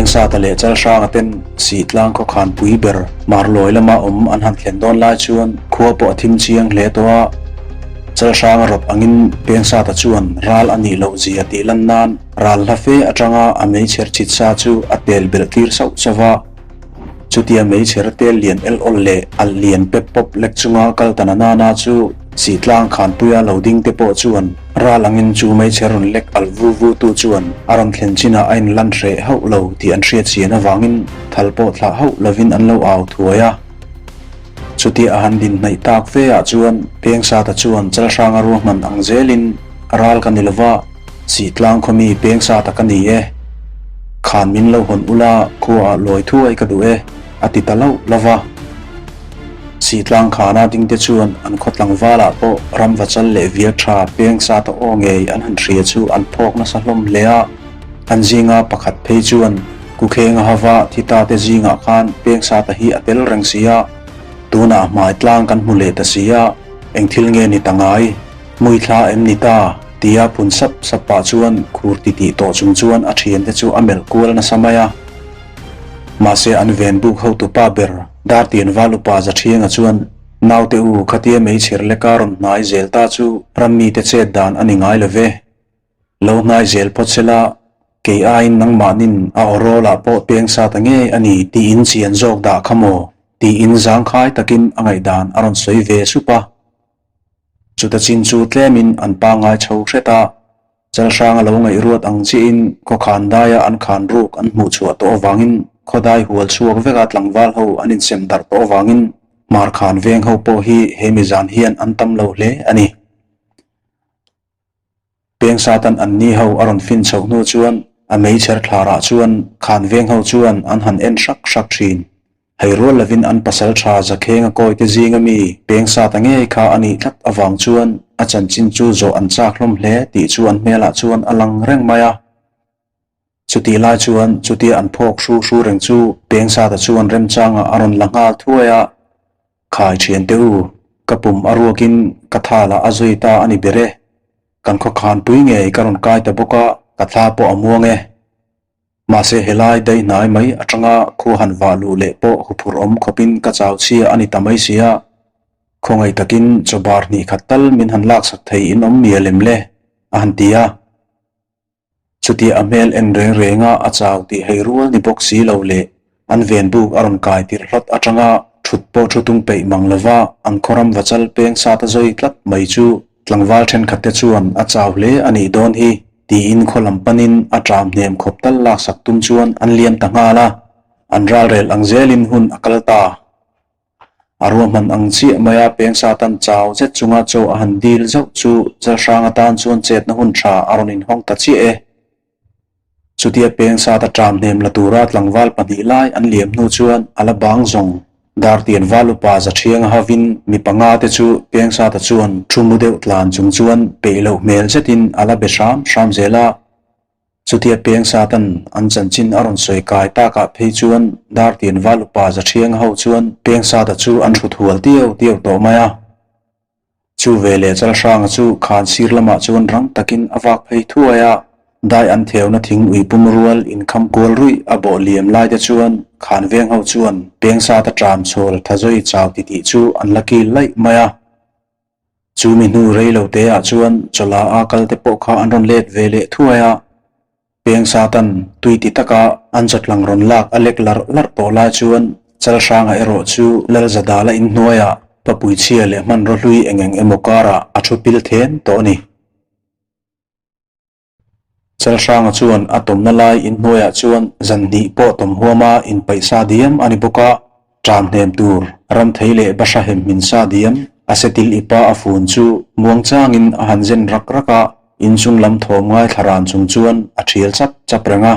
Pengsata leh Chalhranga ten Sihtlang khawkhan pui ber Marlawi lama awm an han thlen dawn lai chuan khua pawh a thim chiang hle tawh a. Chalhranga rawp angin Pengsata chuan ral a nih loh zia tih lan nan ral hla fe atanga a meichher chhit sa chu a tel belh tir sauh sauh va. Chutia meichher tel lian el awl leh alh lian pep pawp lek chunga kal ta na nana chu Sihtlang khanpuia lo ding te pawh chuan ral angin chu meichher rawn lek alh vu vu tu chuan a rawn thlen chinah a inlan hreh hauh lo tih an hriat chian avangin thal pawh thlah hauh lovin an lo au thuai a. Chutia a han din hnaih tak fe ah chuan Pengsata chuan Chalhranga ruahman ang zelin ral ka ni lova, Sihtlang khawmi Pengsata ka ni e. Khan min lo hawn ula khuaah lawi thuai ka duh e, a ti ta lauh lauh va. Sihtlang khana dingte chuan an khaw tlangvalah pawh ramvachal leh vial tha Pengsata aw ngei an han hria chu an phawk nasa hlawm hle a. An zinga pakhat phei chuan Kukhenga hava thi ta te zingah khan Pengsata hi a tel reng si a, tunah hmai tlang kan hmu leh ta si a, eng thil nge ni ta ngai? Hmuithla em ni ta? tia phun sap sap pah chuan khur ti tih tawh chung chuan a thiante chu a melh kual nasa mai a. Mahse an ven buk hotupa ber Dartian Valupa Zathianga chuan Naute u khatia meichher leka rawn hnai zel ta chu rammi te chet dan a ni ngai lo ve. Lo hnai zel phawt sela, kei aiin nangmahnin a awrawlah pawh peng sa ta ngei a ni tiin chian zawk dah kha maw? tiin zangkhai takin a ngaihdan a rawn sawi ve sup a. Chuta chin chu tlemin an pangngai chho hret a, Chalhranga lo ngaihruat ang chiahin khawkhan daia an khan ruk an hmuh chhuah tawh avangin khawdai hual chhuak veka tlangval ho an insem darh tawh avangin Hmarkhan veng ho pawh hi he mizan hian an tam lo hle a ni. Peng Satan an ni ho a rawn fin chhoh hnu chuan a meichher thlarah chuan khan veng ho chuan an han en hrak hrak thin. Hei rual lovin an pasal tha Zakhenga kawi te zinga mi Peng Sata ngei kha a nih tlat avang chuan a chanchin chu zawh an chak hlawm hle tih chu an hmelah chuan a lang reng mai a. Chutih lai chuan chutia an phawk hru hru reng chu Peng Sata chuan remchangah a rawn la nghal thuai a. Khai thian teh u, ka pum a ruakin ka thal ah a zui ta a ni ber e. Kan khaw khanpui ngei ka rawn kai ta bawk a, ka thla pawh a muang e. Mahse helai dai hnai mai atanga khua han vah luh leh pawh huphurh awm khawpin ka chau chhia a ni ta mai sia. Khawngaih takin chaw bar hnih khat tal min han laksak thei in awm mial em le? a han ti a. Chutia a hmel en reng renga a chau tih hei rual ni bawk si lo leh an ven buk a rawn kai tirh hlawt atanga thut pawh thu tung peih mang lova an khawram vachal peng sat a zawi tlat mai chu tlangval thenkhat te chuan a chau hle a nih dawn hi tiin khaw lam panin a ṭam hnem khawp tal laksak tum chuan an liam ta nghal a, an ralrel ang zelin hun a kal ta. A ruahman ang chiah mai a peng satan chau zet chunga chaw a han dil zauh chu Zalhrang atan chuan chetna hun tha a rawn inhawng ta chiah e. Chutia peng sata ṭam hnem la tura tlangval pahnih lai an liam hnu chuan a la bang zawng Dartian val upa Zathianga hovin mi panga te chu peng sata chuan thu mu deuh tlan chung chuan peih loh hmel zetin a la be hram hram zel a. Chutia peng Satan an chanchin a rawn sawi kai takah phei chuan Dartian val upa Zathianga ho chuan peng Sata chu an hrut hual tiau tiau tawh mai a. Chu veleh Chalhranga chu khan sir lamah chuan rang takin a vak phei thuai a, dai an theuna thing ui pum rual inkham kual ruih a bawh liam lai te chuan khan veng ho chuan peng Sata ṭam chhawl thazawi chau titih chu an la kil laih mai a. Chu mi hnu rei lo te ah chuan chawla a kal te pawh kha an rawn let ve leh thuai a, peng Satan tui ti taka an chawtlang rawn lak a lek larh larh tawh lai chuan Chalhranga erawh chu Lalzadala inhnuaiah papuichhia leh hmanraw hlui eng eng emaw karah a thu pil then tawh a ni. Chalhranga chuan a tawmna lai inhnuaiah chuan zan hnih pawh tawm huama inpaih sa diam a ni bawk a, ṭam hnem tur ramthei leh bahra hem hmin sa diam a setil ipa a fun chu muangchangin a han zen rak rak a, inchung lam thawm ngaithla ran chung chuan a ṭhial chap chap reng a.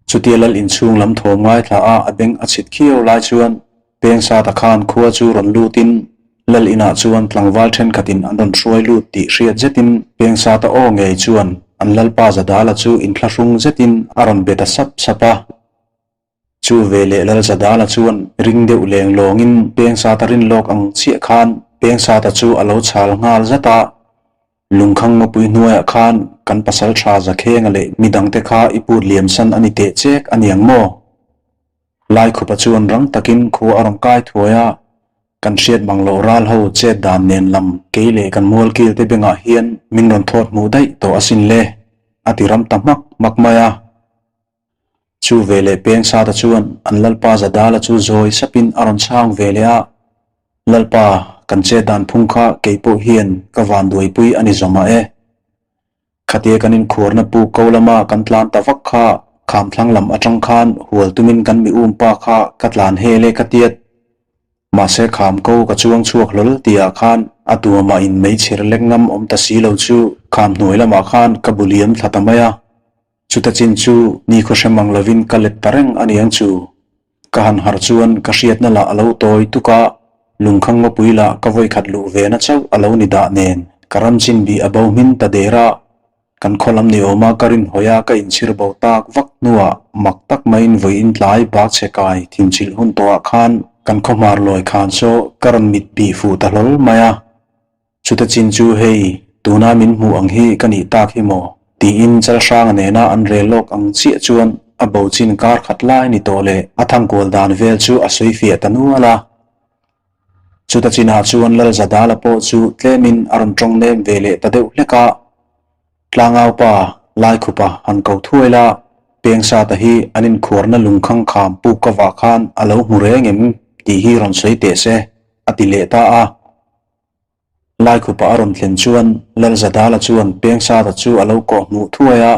Chutia lal inchhung lam thawm ngaithla a a beng a chhit khiau lai chuan Pengsata khan khua chu rawn lutin lal inah chuan tlangval thenkhatin an rawn hruai lut tih hriat zetin Pengsata aw ngei chuan an lalpa Zadala chu inthlahrung zetin a rawn be ta sap sap a. Chu veleh lal Zadala chuan ring deuh leng lawngin Pengsata rin lawk ang chiah khan Pengsata chu a lo chhal nghal zat a. Lungkhang ngawpui hnuaiah khan kan pasalṭha Zakhenga leh mi dangte kha i put liamsan a ni teh chek a niang maw? Laikhupa chuan rang takin khua a rawn kai thuai a, kan hriat mang loh ral ho chet dan nen lam kei leh kan mualkil te bengah hian min rawn thawt hmuh daih tawh asin le, a ti ram ta hmak hmak mai a. Chu veleh Pengsata chuan an Lalpa Zadala chu zawi sapin a rawn chhang ve leh a, Lalpa, kan chet dan phung kha kei pawh hian ka vanduaipui a ni zawm ah e. Khatia kan inkhuarna pu ko lama kan tlan ta vak kha kham thlang lam atang khan hual tumin kan mi um pa kha ka tlan hel e ka tiat. Mahse kham ko ka chuang chhuak hlawl tihah khan a tuamah in meichher lek ngam awm ta si lo chu kham hnuai lamah khan ka bu liam thla ta mai a. Chuta chin chu ni khaw hre mang lovin ka let ta reng a niang chu. Ka han harh chuan ka hriatna lah a lo tawi tuk a, lungkhang ngawpui lah ka vawikhat luh ve na chauh a lo ni dah nen ka ram chin bih a bo hmin ta der a. Kan khaw lam ni awma ka rinhawi a ka inchhir bo tak vak hnuah mak tak maiin vawiin tlai bak chhe kai thinchilh hun tawhah khan kan khaw hmar lawi khan saw ka rawn mit bih fuh ta hlawl mai a. Chuta chin chu hei, tuna min hmuh ang hi ka nih tak hi maw? tiin Chalhranga nena an rel lawk ang chiah chuan a bo chin kar khat lai ni tawh leh a thangkual dan vel chu a sawi fiah ta nual a. Chuta chinah chuan Lalzadala pawh chu tlemin a rawn tawng nem ve leh ta deuh hlek a. Tlangaupa, Laikhupa han ko thuai la, Pengsata hi an inkhuarna lungkhang kham puk ka vah khan a lo hmu reng em tih hi rawn sawi teh se, a ti leh ta a. Laikhupa a rawn thlen chuan Lalzadala chuan Pengsata chu a lo kawh hmuh thuai a,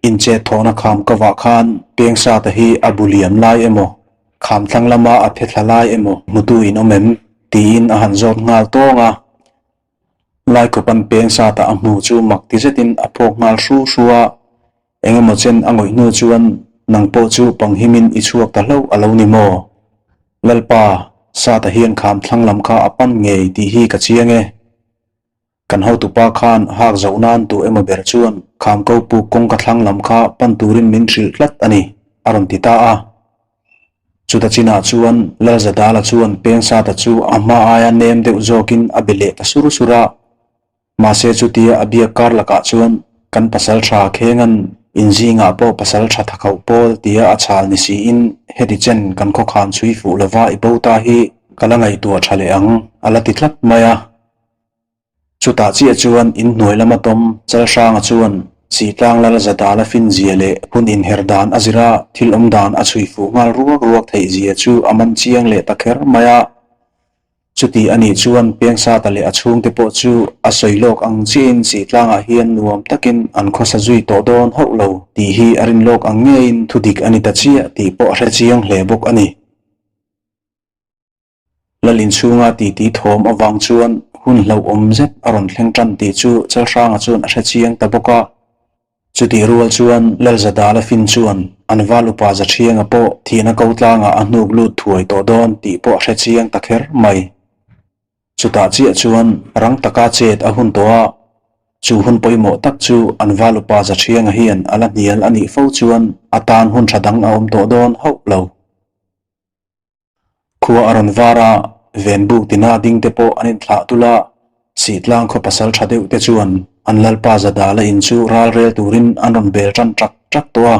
Inchet thawhna kham ka vah khan Pengsata hi a bu liam lai emaw, kham thlang lama a phe thla lai emaw hmutu in awm em? tiin a han zawt nghal tawng a. Laikhupa'n Pengsata a hmu chu mak ti zetin a phawk nghal hru hru a, Eng emaw chen a ngawih hnu chuan nang pawh chu panghimin i chhuak ta hlauh a lo ni maw? Lalpa, Sata hian kham thlang lam kha a pan ngei tih hi ka chiang e. Kan hotupa khan hak zoh nan tu emaw ber chuan kham ko puk kawngka thlang lam kha pan turin min hrilh tlat a ni, a rawn ti ta a. Chuta chinah chuan Lalzadala chuan peng Sata chu a hma aia nem deuh zawkin a be leh ta sur sur a. Mahse chutia a biak kar lakah chuan kan pasal tha Khengan inzingah pawh pasal tha thakhauh pawl tia a chhal ni siin heti chen kan khawkhan chhui fuh lova i bo ta hi ka la ngaihtuah tha leh ang a la ti tlat mai a. Chutah chiah chuan inhnuai lama tawm Chalhranga chuan Sitlang lal Zadala fin zia leh hun inher dan a zira thil awm dan a chhui fuh nghal ruak ruak theih zia chu a man chiang leh ta kher mai a. Chuti a nih chuan Pengsata leh a chhungte pawh chu a sawi lawk ang chiahin Sihtlangah hian nuam takin an khawsa zui tawh dawn hauh lo tih hi a rin lawk ang ngeiin thu dik a ni ta chiah tih pawh a hre chiang hle bawk a ni. Lal inchhunga titi thawm avang chuan hun hlauhawm zet a rawn thleng tan tih chu Chalhranga chuan a hre chiang ta bawk a. Chutih rual chuan Lalzadala fin chuan an val upa Zathianga pawh thihna ko tlangah a hnuk lut thuai tawh dawn tih pawh a hre chiang ta kher mai. Chutah chiah chuan rang taka chet a hun tawh a, chu hun pawimawh tak chu an val upa Zathianga hian a la hnial a nih fo chuan a tan hun tha dang a awm tawh dawn hauh lo. Khua a rawn var a, venbuk tina ding te pawh an inthlah tul a, Sihtlang khaw pasal tha deuh te chuan an Lalpa Zadala in chu ral rel turin an rawn bel tan ṭak ṭak tawh a.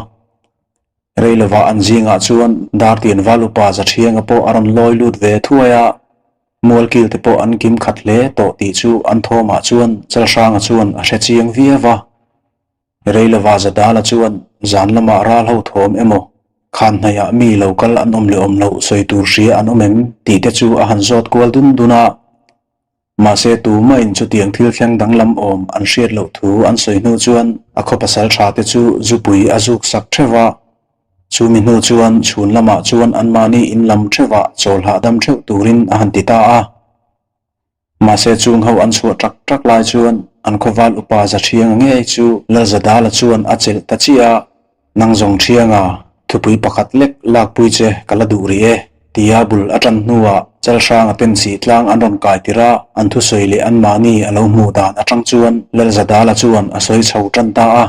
Rei lovah an zingah chuan Dartian Valupa Zathianga pawh a rawn lawi lut ve thuai a, Mualkil te pawh an kim khat hle tawh tih chu an thawmah chuan Chalhranga chuan a hre chiang viau va. Rei lova Zadala chuan zan lamah ral ho thawm emaw, khan hnaihah mi lo kal an awm leh awm loh sawi tur hria an awm em tih te chu a han zawt kual dun dun a. Mahse tumahin chutiang thil thleng danglam awm an hriat loh thu an sawi hnu chuan a khaw pasal tha te chu zupui a zuk sak theuh va. Chumi hnu chuan chhun lamah chuan anmahni in lam theuhah chawl hahdam theuh turin a han ti ta a. Mahse chung ho an chhuah ṭak ṭak lai chuan an khawval upa Zathianga ngei chu Lalzadala chuan a chelh ta chiah a, Nang zawng Thianga, thupui pakhat lek lakpui che ka la duh rih e, tia bul a ṭan hnuah Chalhranga pensih tlang an rawn kai tirh a, an thusawi leh anmahni a lo hmuh dan aṭang chuan Lalzadala chuan a sawi chho ṭan ta a.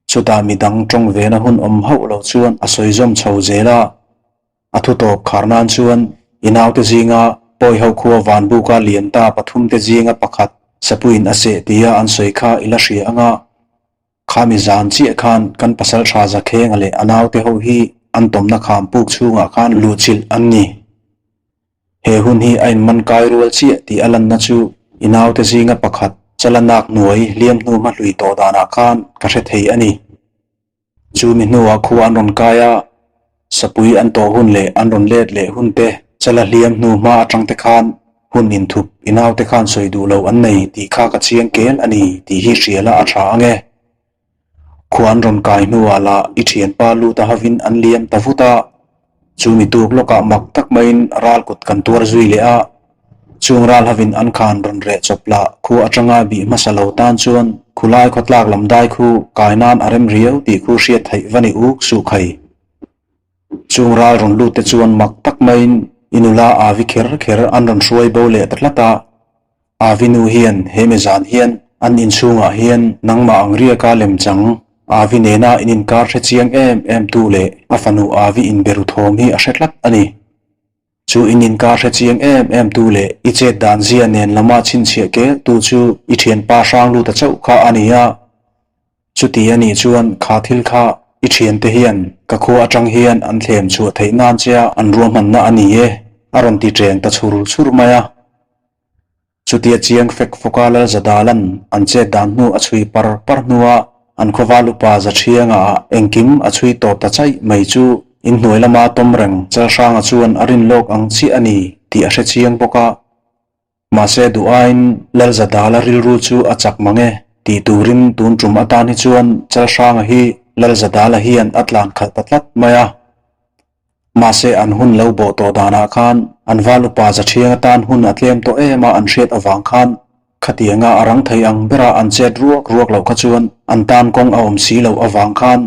Chutah midang ṭawng vena hun awm hauh lo chuan a sawi zawm chho zel a. A thu tawp khar nan chuan i naute zinga Pawiho khua Vanbuka lian ta pathumte zinga pakhat. Sapuiin a seh tia an sawi kha i la hria ang a, khami zan chiah khan kan pasalṭha Zakhenga leh a naute ho hi an tawmna kham puk chhungah khan luhchilh an ni. He hun hi a inman kai rual chiah tih a lanna chu i naute zinga pakhat Chalanak hnuai hliam hnu hma hlui tawh danah khan ka hre thei a ni. Chu mi hnuah khua an rawn kai a, sapui an tawh hun leh an rawn let leh hun te, chala hliam hnu hma atang te khan hun inthup i naute khan sawi duh lo an nei tih kha ka chiang kel a ni tih hi hria la a tha ang e. Khua an rawn kai hnuah lah i thianpa lut a havin an liam ta vut a. Chu mi tuk lawkah mak tak maiin ral kut kan tuar zui leh a, chung ral hovin an khan rawn reh chawp lah khu atanga bih hmasa lo tan chuan khulai khawtlak lam dai khu kai nan a rem riau tih khu hriat theih va ni uk suh khai. Chung ral rawn lut te chuan mak tak maiin i nula avi kher kher an rawn hruai bo leh ta tlat a, Avi nu hian he mi zan hian an inchhungah hian nangmah ang riaka lemchang Avi nena in inkar hre chiang em em tu leh a fanu Avi inberu thawm hi a hre tlat a ni. Chu in inkar hre chiang em em tu leh i chet dan zia nen lama chhinchhiah kel tu chu i thianpa hrang lut a chauh kha a ni a. Chuti a nih chuan kha thil kha i thiante hian ka khua atang hian an thlem chhuah theih nan che a an ruahmanna a ni e a rawn ti ṭeng ta chhur chhur mai a. Chutia chiang fek fawka Lalzadalan an chet dan hnu a chhui par par hnua an khawval upa Zathianga ah engkim a chhui tawp ta chaih mai chu inhnuai lama tawm reng Chalhranga chuan a rin lawk ang chiah a ni tih a hre chiang bawk a. Mahse duh aiin Lalzadala rilru chu a chak mang e tih turin tun tum atan hi chuan Chalhranga hi Lalzadala hian a tlan khalh ta tlat mai a. Mahse an hun lo bawh tawh danah khan an val upa Zathiang atan hun a tlem tawh em a an hriat avang khan khatianga a rang thei ang bera an chet ruak ruak loh kha chuan an tan kawng a awm si loh avang khan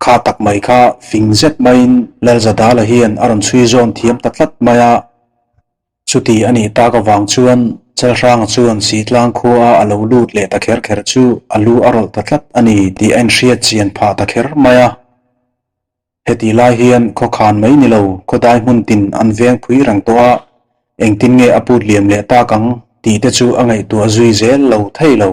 kha tak mai kha fing zet maiin Lalzadala hian a rawn chhui zawn thiam ta tlat mai a. Chuti a nih tak avang chuan Chalhranga chuan Sitlang khua a lo lut leh ta kher kher chu a lu a rawlh ta tlat a ni tih a inhriat chian phah ta kher mai a. Heti lai hian khawkhan mai ni lo, khawdai hmun tin an veng phui reng tawh a, engtin nge a put liam leh tak ang tih te chu a ngaihtuah zui zel lo thei lo.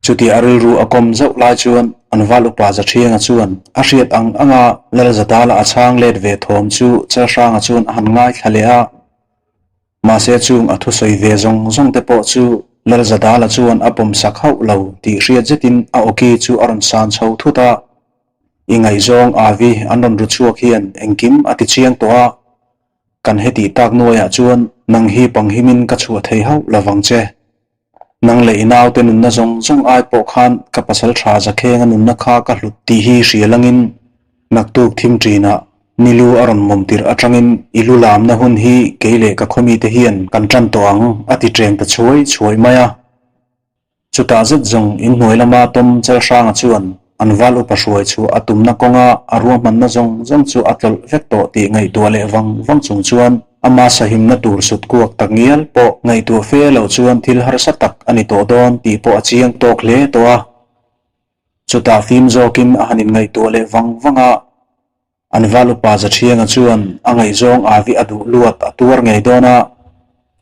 Chuti a rilru a kawm zauh lai chuan an val upa Zathianga chuan a hriat ang anga Lalzadala a chhang let ve thawm chu Chalhranga chuan a han ngaithla leh a. Mahse chung a thusawi ve zawng zawng te pawh chu Lalzadala chuan a pawmsak hauh lo tih hriat zetin a awki chu a rawn san chho thut a. I ngaihzawng Avi an rawn ru chhuak hian engkim a ti chiang tawh a, kan hetih tak nuaiah chuan nang hi panghimin ka chhuah thei hauh lo vang che. Nang leh i naute nunna zawng zawng ai pawh khan ka pasal tha Zakhenga nunna kha ka hlut tih hi hria langin naktuk thim ṭinah ni lu a rawn mawm tirh aṭangin i lu lamna hun hi kei leh ka khawmite hian kan ṭan tawh ang a ti ṭeng ta chhuai chhuai mai a. Chutah zet zawng inhnuai lama Tom Chalhranga chuan an val upa hruai chhuah a tumna kawnga a ruahmanna zawng zawng chu a tlawlh vek tawh tih ngaihtuah leh vang vang chung chuan ama sahimna tur sut kuak tak ngial pawh ngaihtuah fe loh chuan thil harsa tak a ni tawh dawn tih pawh a chiang tawk hle tawh a. Chutah fim zawkin a han inngaihtuah leh vang vang a. An val upa Zathianga chuan a ngaihzawng Avi a duh luat a tuar ngei dawn a,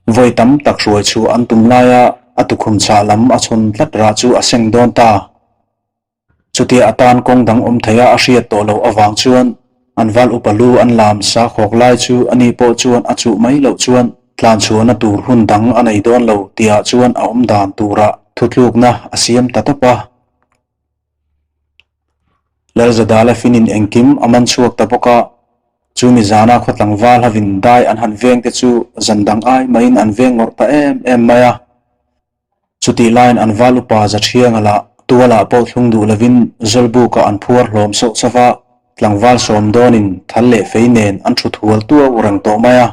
vawi tam tak hruai chhuah an tum laia a tukhum chhah lam a chhawn tlat rah chu a seng dawn ta. Chutia a tan kawng dang awm theia a hriat tawh loh avang chuan an val upa lu an lam sa khawk lai chu ani pawh chuan a chuh mai loh chuan tlan chhuahna tur hun dang a nei dawn lo tihah chuan a awm dan turah thutlukna a siam ta tawp a. Lalzadala finin engkim a man chhuak ta bawk a, chu mi zana khaw tlangval hovin dai an han veng te chu zan dang ai maiin an veng ngawrh ta em em mai a. Chutih laiin an val upa Zathianga lah tualah pawh thlung duh lovin Zawlbuka an phuar hlawm sauh sauh va, tlangval sawm dawnin thal leh fei nen an thut hual tuau reng tawh mai a.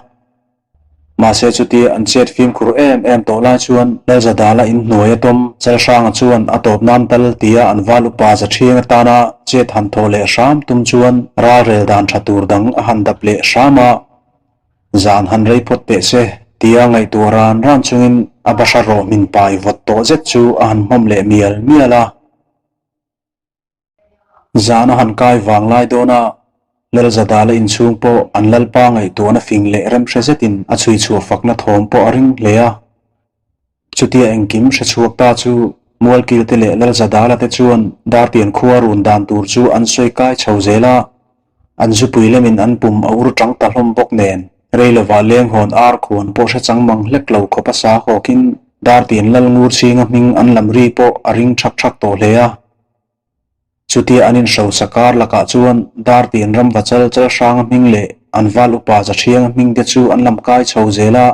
Mahse chuti an chet fimkhur em em tawh lai chuan Lalzadala inhnuai a tawm Chalhranga chuan a tawp nan tal tia an val upa Zathiang atana chet han thawh leh hram tum chuan ralrel dan tha tur dang a han dap leh hram a, zan han rei phawt teh se tia ngaihtuah ran ran chungin a bahra rawh hmin pai vawt tawh zet chu a han hmawm leh mial mial a. Zan a han kai vang lai dawn a, Lalzadala inchhung pawh an lalpa ngaihtuahna fing leh remhre zetin a chhui chhuah fakna thawm pawh a ring hle a. Chutia engkim hre chhuak ta chu Mualkilte leh Lalzadala te chuan Dartian khua run dan tur chu an sawi kai chho zel a. An zupui lemin an pum a ur tang ta hlawm bawk nen, rei lovah lenghawn ar khuan pawh hre chang mang hlek lo khawp a sa hawkin Dartian Lalngur chhinga hming an lam ri pawh a ring thak thak tawh hle a. Chutia an inhrosa kar lakah chuan Dartian ramva chal chal hranga hming leh an val upa Zathianga hming te chu an lam kai chho zel a.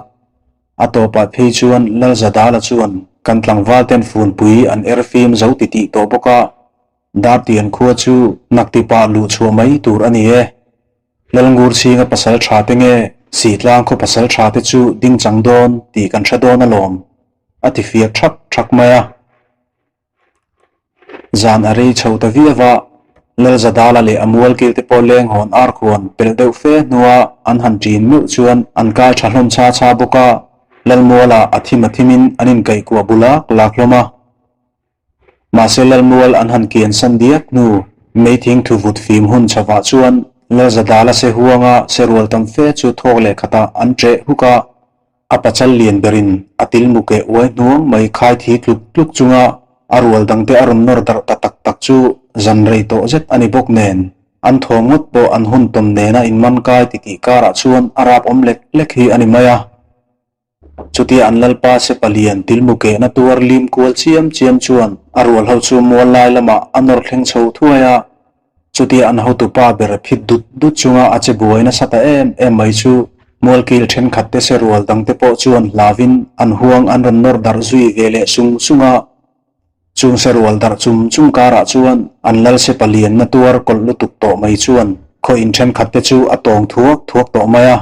A tawpah phei chuan Lalzadala chuan kan tlangval ten funpui an er fim zo titih tawh bawk a, Dartian khua chu naktipah luh chhuah mai tur a ni e. Lalngur chhinga pasal tha te nge Sitlang khaw pasal tha te chu ding chang dawn tih kan hre dawn alawm, a ti fiak thak thak mai a. Zan a rei chho ta viau a, Lalzadala leh a mualkil te pawh leng hawn ar khuan pelh deuh fe hnua an han ṭin meuh chuan an kai ṭha hlawm chha chha bawk a, Lalmuala a thim a thimin an inkaihkuah bu lak lak hlawm a. Mahse Lalmual an han kian san diak hnu meithing thu vut fim hun chhovah chuan Lalzadala se huanga se rual tam fe chu thawk leh khatah an ṭeh huk a, A pachal lian berin a tilmu keh uai hnuang mai khai thi tluk tluk chunga a rual dangte a rawn nawr darh ta tak tak chu zan rei tawh zet a ni bawk nen, an thawm ngawt pawh an hun tawn nena inman kai titih karah chuan a rap awm lek lek hi a ni mai a. Chutia an lalpa sepa lian tilmu kehna tuar lim kual chiam chiam chuan a rual ho chu mual lai lamah a nawr thleng chho thuai a. Chutia an hotupa ber phit dut dut chunga a che buai nasa ta em em mai chu Mualkil thenkhat te se rual dangte pawh chuan hlauin an huang an rawn nawr darh zui ve leh sung sung a. Chung se rual darh chum chung karah chuan an lal se palianna tuar kawlh lutuk tawh mai chuan khaw in thenkhat te chu a tawng thuak thuak tawh mai a.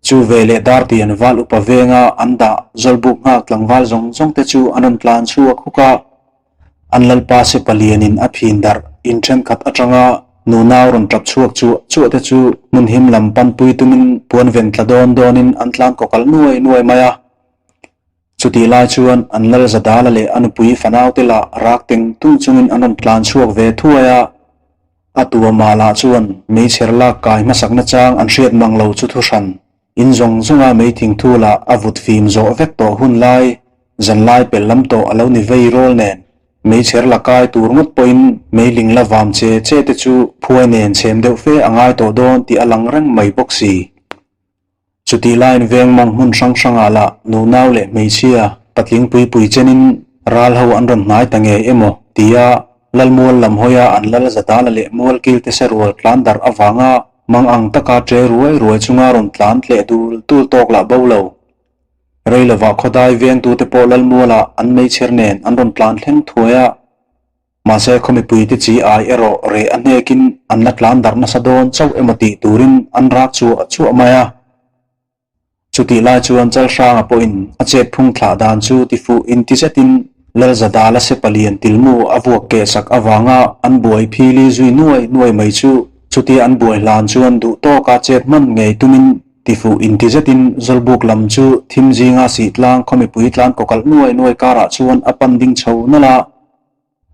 Chu ve leh Dartian val upa venga an dah Zawlbuk nghak tlangval zawng zawng te chu an rawn tlan chhuak huk a. An lalpa se palianin a phin darh in thenkhat atanga nunau rawn tap chhuak chuah chuah te chu hmun him lam panpui tumin puan ven tla dawn dawnin an tlan kawkalh nuai nuai mai a. Chutih lai chuan an lal Zadala leh a nupui fanaute lah rak teng tung chungin an rawn tlan chhuak ve thuai a. A tua mah lah chuan meichher lak kai hmasakna chang an hriat mang lo chu thuhran in zawng zawnga meithing thu lah a vut fim zawh vek tawh hun lai zanlai pel lam tawh a lo ni vei rawl nen meichher la kai tur ngawt pawhin meiling la vam che che te chu phuai nen chhem deuh fe a ngai tawh dawn tih a lang reng mai bawk si. Chutih laiin veng mawng hmun hrang hrangah lah nunau leh hmeichhia patling pui pui chenin ral ho an rawn hnai ta ngei emaw tia Lalmual lam hawia an lal Zadala leh Mualkilte se rual tlan darh avanga mang ang taka ṭe ruai ruai chunga rawn tlan tleh dul dul tawk lah bo lo. Rei lovah khawdai vengtute pawh Lalmualah an meichher nen an rawn tlan thleng thuai a. Mahse, khaw mipuite chi ai erawh reh a hnekin an la tlan darh nasa dawn chauh emaw tih turin an rak chuah chuah mai a. Chutih lai chuan Chalhranga pawhin a chet phung thlah dan chu tifuh inti zetin Lalzadala se palian tilmu a vuak keh sak avanga an buai phili zui nuai nuai mai chu chutia an buai hlan chuan duh tawka chet hman ngei tumin tifuh inti zetin Zawlbuk lam chu thim zinga sihtlang khaw mipui tlan kawkalh nuai nuai karah chuan a pan ding chho nalh a.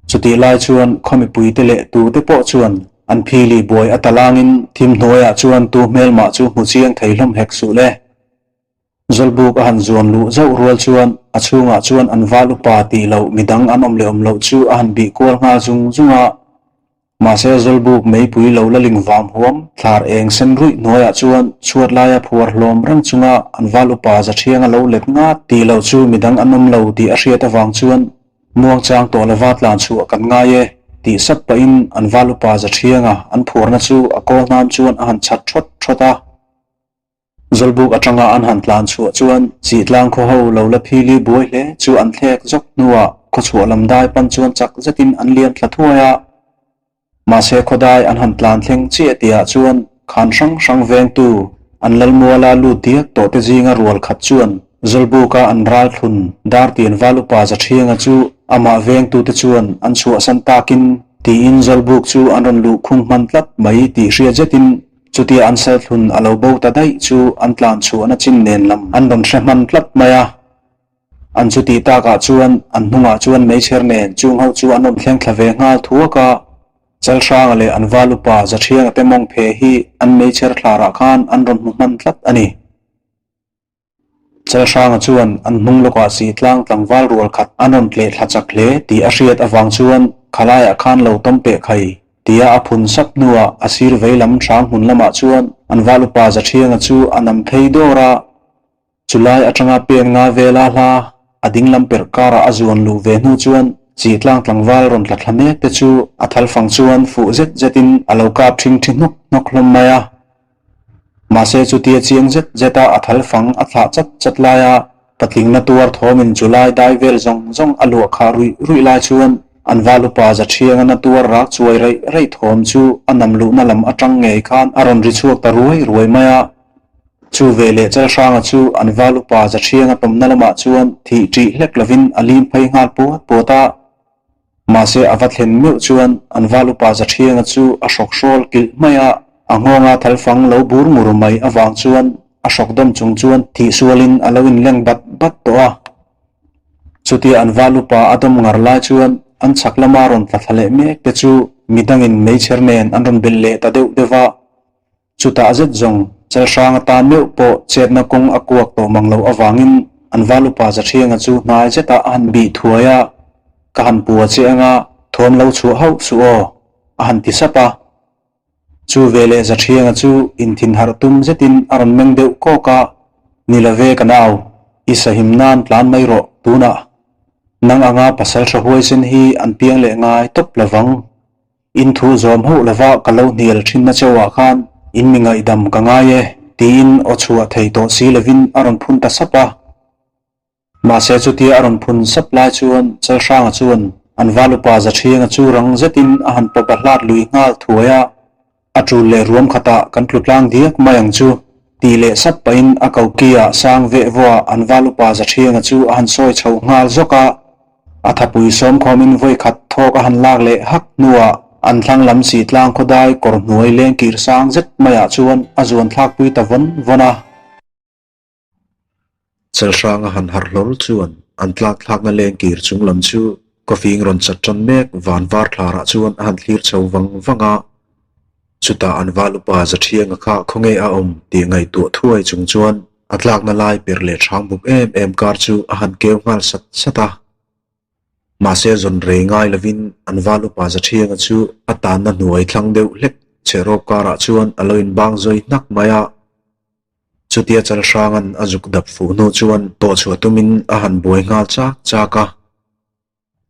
Chutih lai chuan khaw mipuite leh tute pawh chuan an phili buai a talangin thim hnuaiah chuan tu hmelmah chu hmu chiang thei hlawm hek suh le. Zawlbuk a han zuan luh zauh rual chuan a chhungah chuan an val upa tih loh midang an awm leh awm loh chu a han bih kual nghal zung zung a. Mahse Zawlbuk meipui lo la ling vam huam thlar eng sen ruih hnuaiah chuan chhuat laia phuar hlawm reng chunga an val upa Zathianga lo let ngat tih loh chu midang an awm lo tih a hriat avang chuan Muangchang tawh lova tlan chhuah kan ngai e, tih sap pahin an val upa Zathianga an phuarna chu a kawl hnam chuan a han chhat thawt thawt a. Zawlbuk atanga an han tlan chhuah chuan Sihtlang khaw ho lo la phili buai hle chu an thlek zawk hnuah khawchhuah lam dai pan chuan chak zetin an liam thla thuai a. Mahse khawdai an han tlan thleng chiah tihah chuan khan hrang hrang vengtu an Lalmuala lut diak tawh te zinga rual khat chuan Zawlbuka an ral thlun Dartian val upa Zathianga chu amah vengtute chuan an chhuahsan takin tiin Zawlbuk chu an rawn luh khung hman tlat mai tih hriat zetin Chutia an salthlun a lo bo ta daih chu an tlan chhuahna chin nen lam an rawn hre hman tlat mai a. An chu tih takah chuan an hnungah chuan meichher nen chung ho chu an rawn thleng thla ve nghal thuak a. Chalhranga leh an val upa Zathianga te mawng phe hi an meichher thlarah khan an rawn hmu hman tlat a ni. Chalhranga chuan an hnung lawkah si tlang tlangval rual khat an rawn tleh thla chak hle tih a hriat avang chuan khalaiah khan lo tawm peh khai tia a phun sap hnuah a sir vei lam hrang hmun lamah chuan an val upa Zathianga chu a nam phei dawr a. Chulai atanga pen nga vela hla a ding lam perh karah a zuan luh ve hnu chuan chi tlang tlangval rawn tla thla mek te chu a thalfang chuan fuh zet zetin a lo kap ṭhing ṭhi hnawk hnawk hlawm mai a. Mahse chutia chiang zet zeta a thalfang a thlah chat chat laia patlingna tuar thawmin chulai dai vel zawng zawng a luah khah ruih ruih lai chuan an val upa Zathianga na tuar rak chuai raih raih thawm chu a nam luhna lam atang ngei khan a rawn ri chhuak ta ruai ruai mai a. Chu veleh Chalhranga chu an val upa Zathianga tawmna lamah chuan thih ṭih hlek lovin a lim phei nghal puat puat a. Mahse a va thlen meuh chuan an val upa Zathianga chu a hrawk hrawl kilh mai a, a nghawnga thalfang lo bur ngur mai avang chuan a hrawk dawm chung chuan thih sualin a lo inleng bat bat tawh a. Chutia an val upa a dawm ngar lai chuan an chhak lama rawn tla thla leh mek te chu midangin meichher nen an rawn belh leh ta deuh deuh va. Chutah zet zawng Chalhrang atan meuh pawh chetna kawng a kuak tawh mang loh avangin an val upa Zathianga chu hnai zetah a han bih thuai a, Ka han pua che anga thawm lo chhuah hauh suh aw, a han ti sap a. Chu veleh Zathianga chu inthinharh tum zetin a rawn meng deuh kawk a, Ni love ka nau, i sahim nan tlan mai rawh tunah. Nang anga pasal hra huaisen hi an piang leh ngai tawp lovang. In thu zawm hauh lova ka lo hnial thinna chauhah khan in mi ngaihdam ka ngai e, tiin aw chhuah thei tawh si lovin a rawn phun ta sap a. Mahse chutia a rawn phun sap lai chuan Chalhranga chuan an val upa Zathianga chu rang zetin a han pawp a hlat lui nghal thuai a. A tul leh ruam khatah kan tlu tlang diak mai ang chu, tih leh sap pahin a kokiah sang veh vawah an val upa Zathianga chu a han sawi chho nghal zawk a. A thapui sawmkhawmin vawi khat thawk a han lak leh hak hnuah an thlang lam si tlang khawdai kawr hnuai leng kir sang zet maiah chuan a zuan thlakpui ta vawn vawn a. Chelhrang a han harh hlawl chuan an tlak thlakna leng kir chung lam chu kawfing rawn chat tan mek van var thlarah chuan a han thlir chho vang vang a. Chutah an val upa Zathianga kha khawnge a awm tih ngaihtuah thuai chung chuan a tlakna lai per leh hrang buk em em kar chu a han keu nghal sat sat a. Mahse zawn rei ngai lovin an val upa Zathianga chu a tanna hnuai thlang deuh hlek chhehrawp karah chuan a lo inbang zawi hnak mai a. Chutia Chalhranga'n a zuk dap fuh hnu chuan tawhchhuah tumin a han buai nghal chak chak a.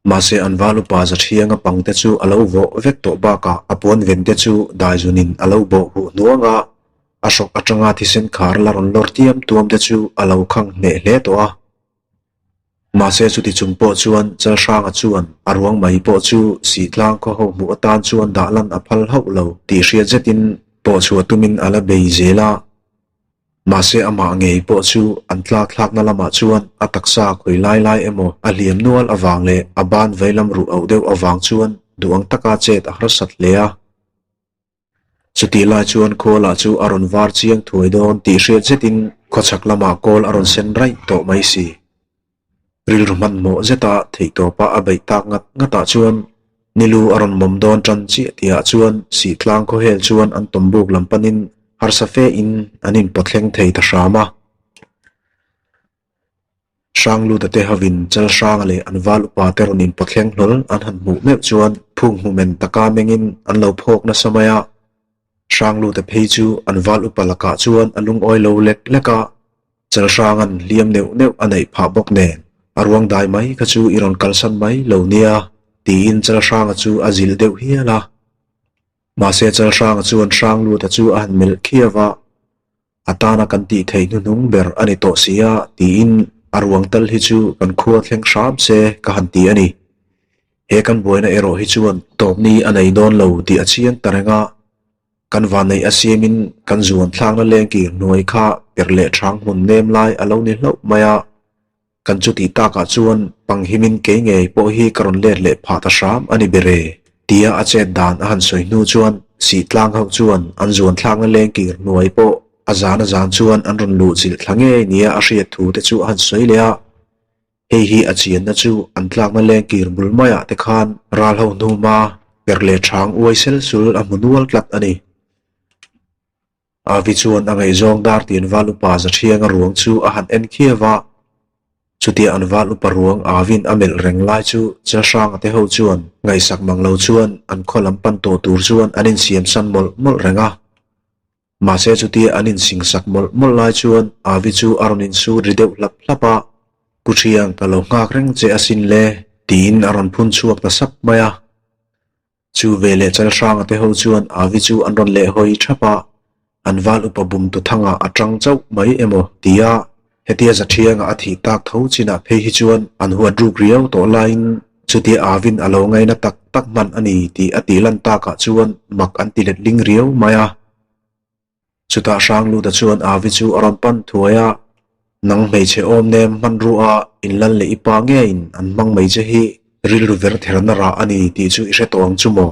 Mahse an val upa Zathianga pangte chu a lo vawh vek tawh bakah a puan vente chu daizunin a lo bawh huh hnuang a, a hrawk atanga thisen khar la rawn lawr tiam tuam te chu a lo khang hneh hle tawh a. Mahse chuti chung pawh chuan Chalhranga chuan a ruang mai pawh chu Sihtlang khaw ho hmuh atan chuan dah lan a phal hauh lo tih hriat zetin pawh chhuah tumin a la bei zel a. Mahse amah ngei pawh chu an tlak thlakna lamah chuan a taksa khawi lai lai emaw a hliam nual avang leh a ban veilam ruh auh deuh avang chuan duh ang taka chet a harsat hle a. Chutih lai chuan khualah chu a rawn var chiang thuai dawn tih hriat zetin khawchhak lamah kawl a rawn sen raih tawh mai si. Rilru hmanhmawh zeta theihtawpa a beih tak ngat ngatah chuan nilu a rawn mawm dawn tan chiah tihah chuan Sihtlang khawhel chuan an tawmbuk lam panin harsa fe in an inpawthleng thei ta hram a. Hrangluta te hovin Chalhranga leh an val upa te rawn inpawthleng hlawl an han hmuh meuh chuan phung hmu men taka mengin an lo phawk nasa mai a. Hrangluta phei chu an val upa lakah chuan a lungawi lo lek lek a. Chalhranga'n hliam neuh neuh a neih phah bawk nen, a ruang dai mai kha chu i rawn kalsan mai lo nia, tiin Chalhranga chu a zilh deuh hial a. Mahse Chalhranga chuan Hrangluta chu a han melh khiau a, A tana kan tih theih hnuhnung ber a ni tawh si a, tiin a ruang tal hi chu kan khua thleng hram se ka han ti a ni. He kan buaina erawh hi chuan tawpni a nei dawn lo tih a chiang ta reng a. Kan vanneih a siamin kan zuan thlakna lengkir hnuai kha per leh hrang hmun nem lai a lo ni hlauh mai a, kan chutih takah chuan panghimin kei ngei pawh hi ka rawn let leh phah ta hram a ni ber e, tia a chet dan a han sawi hnu chuan Sihtlang ho chuan an zuan thlakna lengkir hnuai pawh a zan a zan chuan an rawn luh chilh thla ngei nia a hriat thu te chu a han sawi leh a. Hei hi a chianna chu an tlakna lengkir bul maiah te khan ral ho hnuma per leh chang uai sel sul a hmu nual tlat a ni. Avi chuan a ngaihzawng dar tin val upa Zathianga ruang chu a han en khiau a. Chutia an val upa ruang Avin a melh reng lai chu Chelhranga te ho chuan ngaihsak mang lo chuan an khaw lam pan tawh tur chuan an insiam san mawlh mawlh reng a. Mahse chutia an insingsak mawlh mawlh lai chuan Avi chu a rawn insut ri deuh hlap hlap a, Ku Thiang ka lo nghak reng che asin le, tiin a rawn phun chhuak ta sap mai a. Chu veleh Chalhranga te ho chuan Avi chu an rawn leh hawi thap a, an val upa bum tu thangah a tang chauh mai emaw tia hetia Zathianga a thih tak tho chinah phei hi chuan an huat ruk riau tawh laiin chutia Avin a lo ngaina tak tak hman a ni tih a tih lan takah chuan mak an ti let ling riau mai a. Chutah Hrangluta chuan Avi chu a rawn pan thuai a, Nang hmeichhe awm nem hmanrua inlal leh i pa ngeiin an hmang mai che hi rilru ver therna rah a ni tih chu i hre tawh ang chu maw?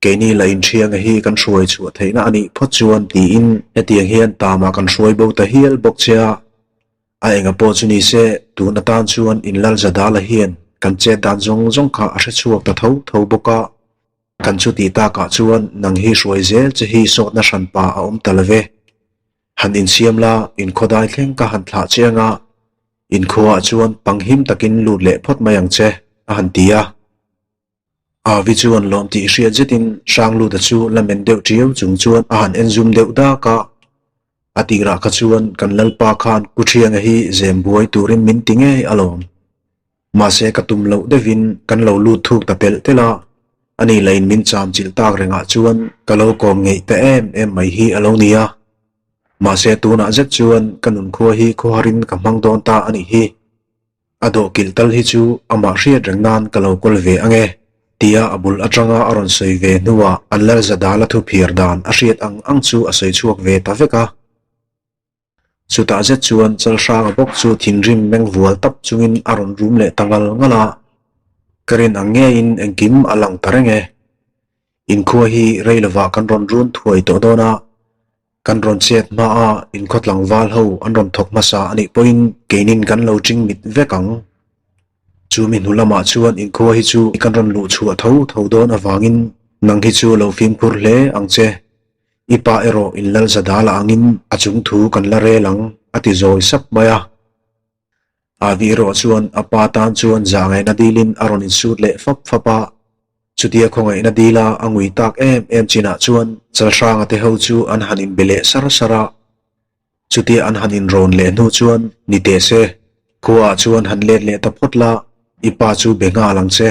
Keini la inthianga hi kan hruai chhuah theihna a nih phawt chuan tiin hetiang hian tamah kan hruai bo ta hial bawk che a, a enga pawh chu ni se tun atan chuan inlal Zadala hian kan chet dan zawng zawng kha a hre chhuak ta tho tho bawk a. Kan chu tih takah chuan nang hi hruai zel che hi sawtna hranpa a awm ta love. Han insiam la, inkhawdai thleng ka han thlah che anga, inkhuaah chuan panghim takin lut leh phawt mai ang che, a han ti a. Avi chuan lawm tih hriat zetin Hrangluta chu la men deuh ṭiau chung chuan a han en zum deuh dak a. A tirah kha chuan kan Lalpa khan Kuthianga hi zem buai turin min ti ngei alawm. Mahse ka tum loh deuhin kan lo lut thuk ta telh telh a, ani lain min cham chilh tak rengah chuan ka lo kawm ngeih ta em em mai hi a lo ni a. Mahse tunah zet chuan ka nunkhua hi khawharin ka hmang dawn ta a nih hi. A dawhkilh tal hi chu amah hriat reng nan ka lo kawl ve ang e, tia a bul atanga a rawn sawi ve hnuah an Lalzadala thuphiar dan a hriat ang ang chu a sawi chhuak ve ta vek a. Chutah zet chuan Chalhranga bawk chu thinrim meng vual tap chungin a rawn rum leh ta ngal ngal a, Ka rin ang ngeiin engkim a lang ta reng e. Inkhua hi rei lovah kan rawn run thuai tawh dawn a, kan rawn chet hma a inkhaw tlangval ho an rawn thawk hmasa a nih pawhin keinin kan lo ching mit vek ang. Chu mi hnu lamah chuan inkhua hi chu kan rawn luh chhuah tho tho dawn avangin nang hi chu lo fimkhur hle ang che. I pa erawh in lal za dal angin a chung thu kan la rel ang, a ti zawi sap mai a. Avi erawh chuan a pa tan chuan zah ngaihna dilin a rawn insut leh fap fap a. Chutia khawngaihna dila a ngui tak em em chinah chuan Chalhranga te ho chu an han inbe leh sar sar a. Chutia an han inrawn leh hnu chuan ni teh se, khuaah chuan han let leh ta phawt la, i pa chu be nghal ang che.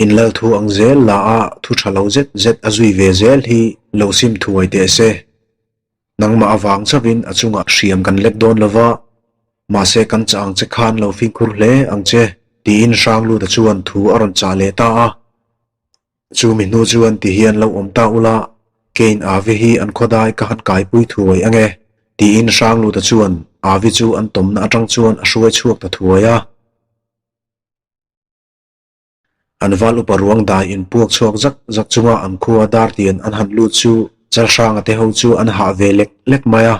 In lal thu ang zel la a thu tha lo zet zet a zui ve zel hi lo sim thuai teh se. Nangmah avang chauhin a chungah hriam kan lek dawn lo va, mahse kan chah ang che khan lo fimkhur hle ang che, tiin Hrangluta chuan thu a rawn chah leh ta a. Chu mi hnu chuan ti hian lo awm ta ula, Kane Avi hi an khawdai ka han kaipui thuai ang e, tiin Hrangluta chuan Avi chu an tawmna atang chuan a hruai chhuak ta thuai a. An val upa ruang dai in puak chhuak zak zak chunga an khua dar tian an han lut chu Chalhranga te ho chu an hah ve lek lek mai a.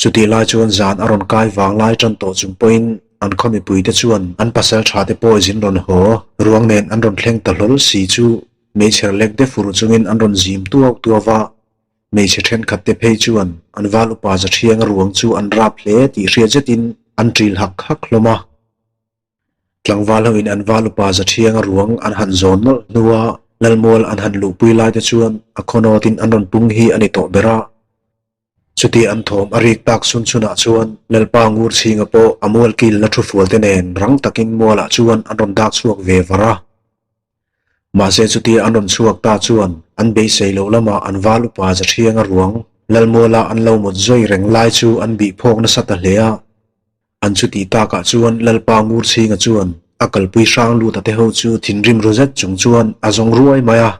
Chutih lai chuan zan a rawn kai vang lai tan tawh chung pawhin an khaw mipui te chuan an pasal tha te pawh zin rawn haw ruang nen an rawn thleng ta hlawl si chu meichher lek de fur chungin an rawn zim tuau tuau va. Hmeichhe thenkhat te phei chuan an val upa Zathianga ruang chu an rap hle tih hriat zetin an ṭil hak hak hlawm a. Tlangval hoin an val upa Zathianga ruang an han zawn nawlh hnua Lalmual an han luhpui lai te chuan a khawnawtin an rawn pung hi a ni tawh ber a. Chutia an thawm a rik tak chhun chhunah chuan Lalpa Ngurchhinga pawh a mual kil la thu fual te nen rang takin mualah chuan an rawn dak chhuak ve var a. Mahse chutia an rawn chhuak ta chuan an beisei loh lamah an val upa Zathianga ruang Lalmuala an lo mut zawi reng lai chu an bih phawk nasa ta hle a. An chutih takah chuan Lalpa Ngurchhinga chuan a kalpui hrang lut a te ho chu thinrim ru zet chung chuan a zawng ruai mai a.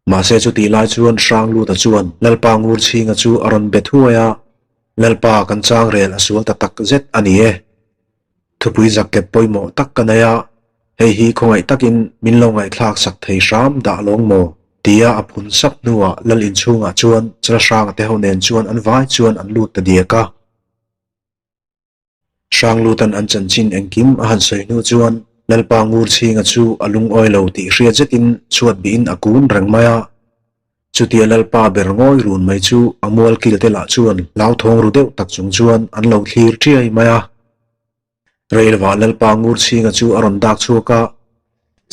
Mahse chutih lai chuan hrang lut a chuan Lalpa Ngurchhinga chu a rawn be thuai a, Lalpa kan chang rel a sual ta tak zet a ni e. Thupui zakkep pawimawh tak ka nei a, hei hi khawngaih takin min lo ngaihthlak sak thei hram dah lawng maw? tia a phun sap hnuah Lal inchhungah chuan Chalhranga te ho nen chuan an vai chuan an lut ta diak a. Hranglutan an chanchin engkim a han sawi hnu chuan Lalpa Ngurchhinga chu a lungawi lo tih hriat zetin chhuat bihin a kun reng mai a. Chutia Lalpa ber ngawi run mai chu a mualkil te lah chuan hlauthawng ru deuh tak chung chuan an lo thlir ṭiai mai a. Reilva Lalpa Ngurchhinga chu a rawn dak chhuak a,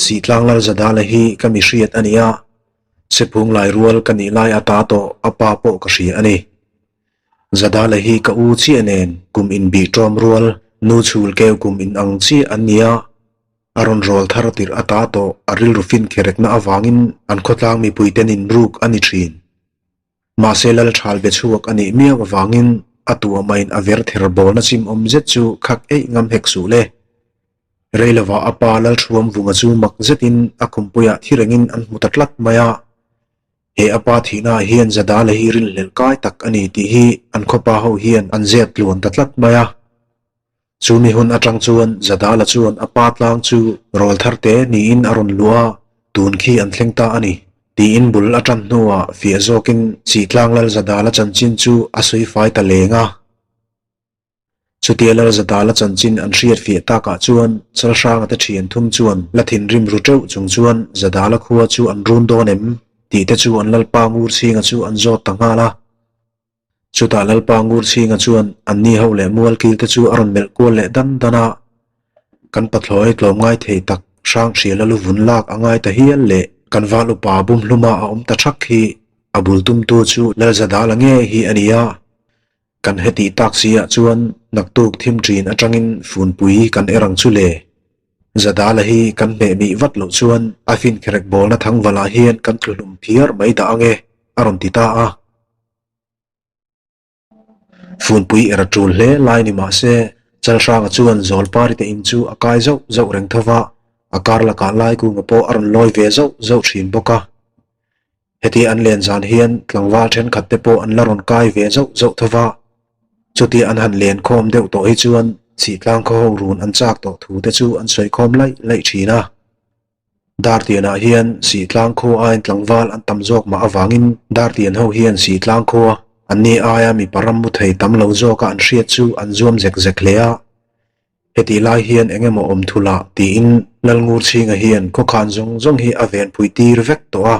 Sihtlang Lalzadala hi ka mi hriat a ni a, Sephung lai rual ka nih lai ata tawh a pa pawh ka hria a ni. Zadala hi ka u chiah nen kum inbih ṭawm rual, nu chhul keu kum in ang chiah an ni a, a rawn rawl thar tirh ata tawh a rilru fin kherekna avangin an khawtlang mipuiten inruk a ni ṭhin. Mahse Lalṭhal be chhuak a nih miau avangin a tuahmain a ver ther bawlna chim awm zet chu khak eih ngam hek suh le. Rei lovah a pa Lalṭhuam vunga chu mak zetin a khumpuiah thi rengin an hmu ta tlat mai a. He a pa thihnaah hian Zadala hi rinhlelh kai tak a ni tih hi an khawpa ho hian an zep tluan ta tlat mai a. Chu mi hun atang chuan Zadala chuan a pa tlang chu rawl thar te niin a rawn luh a, tun khi an thleng ta a ni, tiin bul a tan hnuah fiah zawkin Sihtlang Lal Zadala chanchin chu a sawi fai ta leng a. Chutia Lal Zadala chanchin an hriat fiah takah chuan Chalhranga te thian thum chuan la thinrim ru teuh chung chuan Zadala khua chu an run dawn em? tih te chu an Lalpa Ngurchhinga chu an zawt ta nghal a. Chutah Lalpa Ngurchhinga chuan anni ho leh mualkil te chu a rawn melh kual leh dan dan a, kan pathlawi tlawmngai thei tak Hranghriala lu vun lak a ngai ta hial leh kan val upa bumhluma a awm ta thak hi a bul tumtu chu Lalzadala ngei hi a ni a, kan hetih tak si ah chuan naktuk thim ṭin aṭangin funpui kan er ang chu le. Zadala hi kan hmeh mih vat loh chuan a finkherek bawlna thangvalah hian kan tluhlum phiar mai dah ang e, a rawn ti ta a. Funpui er a tul hle lai ni mah se, Chalhranga chuan Zawlpari te in chu a kai zauh zauh reng tho va, a kar lakah Laikunga pawh a rawn lawi ve zauh zauh thin bawk a. Heti an len zan hian tlangval thenkhat te pawh an la rawn kai ve zauh zauh tho va, chutia an han len khawm deuh tawh hi chuan Chhihtlang khaw ho run an chak tawh thu te chu an sawi khawm laih laih thin a. Dartianah hian Sihtlang khua aiin tlangval an tam zawk mah avangin Dartian ho hian Sihtlang khua an ni aia mipa ram mu thei tam lo zawka an hriat chu an zuam zek zek hle a. Hetih lai hian eng emaw awm thul ah tiin Lalngurchhinga hian khawkhan zawng zawng hi a venpui tir vek tawh a.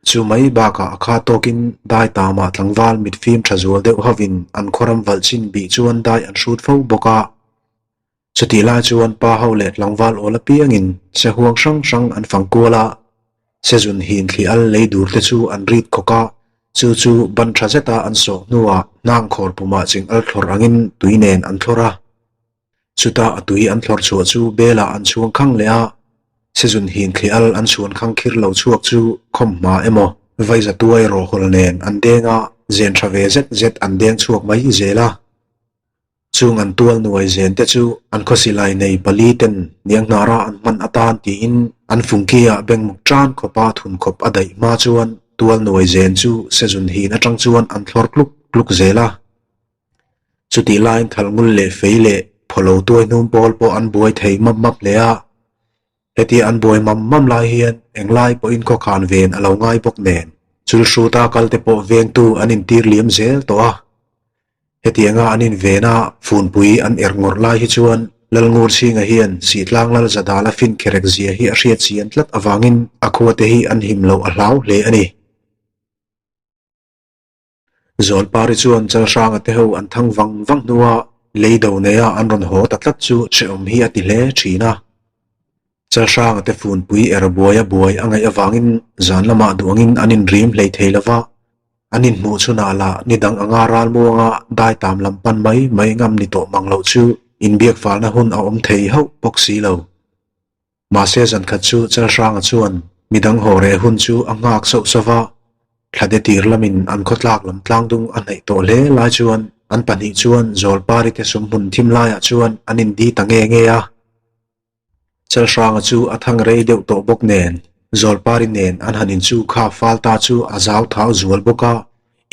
Chu mai bakah a kha tawkin dai tamah tlangval mitfim tha zual deuh hovin an khawram valh chin bih chuan dai an hrut fo bawk a. Chutih lai chuan pa ho leh tlangval awl apiangin se huang hrang hrang an fang kual a, sezun hin thli al lei dur te chu an rit khawk a, chu chu ban tha zeta an sawh hnuah hnang khawr pumah ching al thlawr angin tui nen an thlawr a. Chutah a tui an thlawr chhuah chu belah an chhuang khang leh a, sezun hin thli al an chhuan khang khir lo chhuak chu khawm hma emaw vaiza tuai rawhawl nen an deng a, zen tha ve zet zet an deng chhuak mai zel a. Chung an tual nuai zen te chu an khawsilai nei pali ten nianghnara an hman atan tiin an fungki-ah bengmuk tan khawpa thun khawp a daih hma chuan tual nuai zen chu sezun hin atang chuan an thlawr tluk tluk zel a. Chutih laiin thalngul leh fei leh phawlo tuai hnum pawl pawh an buai thei map map hle a. Hetia an buai mam mam lai hian englai pawhin khawkhan ven a lo ngai bawk nen chulhruta kalte pawh vengtu an intir liam zel tawh a. Hetianga an inven a, funpui an er ngawrh lai hi chuan Lalngurchhinga hian Sihtlang Lalzadala fin kherek zia hi a hriat chian tlat avangin a khuate hi an him loh a hlau hle a ni. Zawlpari chuan Chalhranga te ho an thang vang vang hnua lei do neia an rawn haw ta tlat chu hrehawm hi a ti hle thin a. Chalhranga te funpui er buaia buai a ngaih avangin zan lamah duangin an inrim hlei thei lo va, an inhmuh chhunah lah ni dang anga ralmuanga dai tam lam pan mai mai ngam ni tawh mang loh chu inbiak falna hun a awm thei hauh bawk si lo. Mahse zankhat chu Chalhranga chuan midang haw reh hun chu a nghak sauh sauh va, thlade tir lamin an khawtlak lam tlangdung a hnaih tawh hle lai chuan an pahnih chuan Zawlpari te sumhmun thim laiah chuan an indi ta nge nge a. Chalhranga chu a thang rei deuh tawh bawk nen, Zawlpari nen an han inchu kha fal ta chu a zau thau zual bawk a,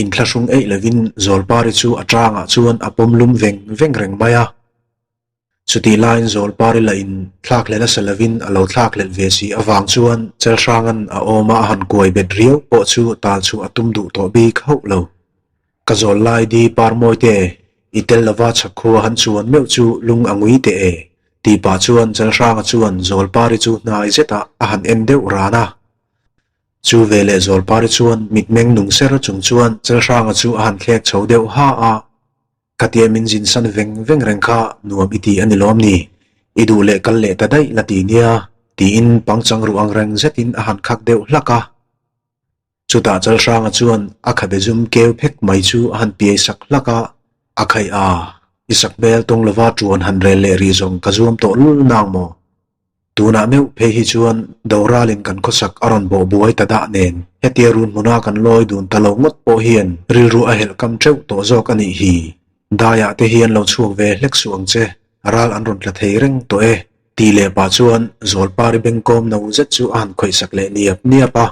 inthlahrung eih lovin Zawlpari chu a tangah chuan a pawm lum veng veng reng mai a. Chutih laiin Zawlpari lah in thlak hlel a sa lovin a lo thlak hlelh ve si avang chuan Chalhranga'n a awma a han kuai bet riau pawh chu tal chhuah a tum duh tawh bik hauh lo. Ka zawl lai di parmawi te, i tel lova chhak khua han chuan meuh chu lung a ngui teh e, tih pah chuan Chalhranga chuan Zawlpari chu hnai zetah a han en deuh ran a. Chu veleh Zawlpari chuan mitmeng nung ser chung chuan Chalhranga chu a han thlek chho deuh ha a, Khatia min zin san veng veng reng kha nuam i ti a ni lawm ni? I duh leh kal leh ta daih la ti nia, tiin pangchang ruh ang reng zetin a han khak deuh hlak a. Chutah Chalhranga chuan a khabe zum keu phek mai chu a han piai sak hlak a, A khaih a, i sak hmel tawng lova ṭuan han rel leh rih zawng ka zuam tawh lul nang maw? Tunah meuh phei hi chuan Doralin kan khawsak a rawn bawh buai ta dah nen, hetia run hmuna kan lawi dun ta lo ngawt pawh hian rilru a helh kam teuh tawh zawk a nih hi. Daiah te hian lo chhuak ve hlek suh ang che, ral an rawn tla thei reng tawh e, tih leh pah chuan Zawlpari bengkawm no zet chu a han khawihsak leh niap niap a.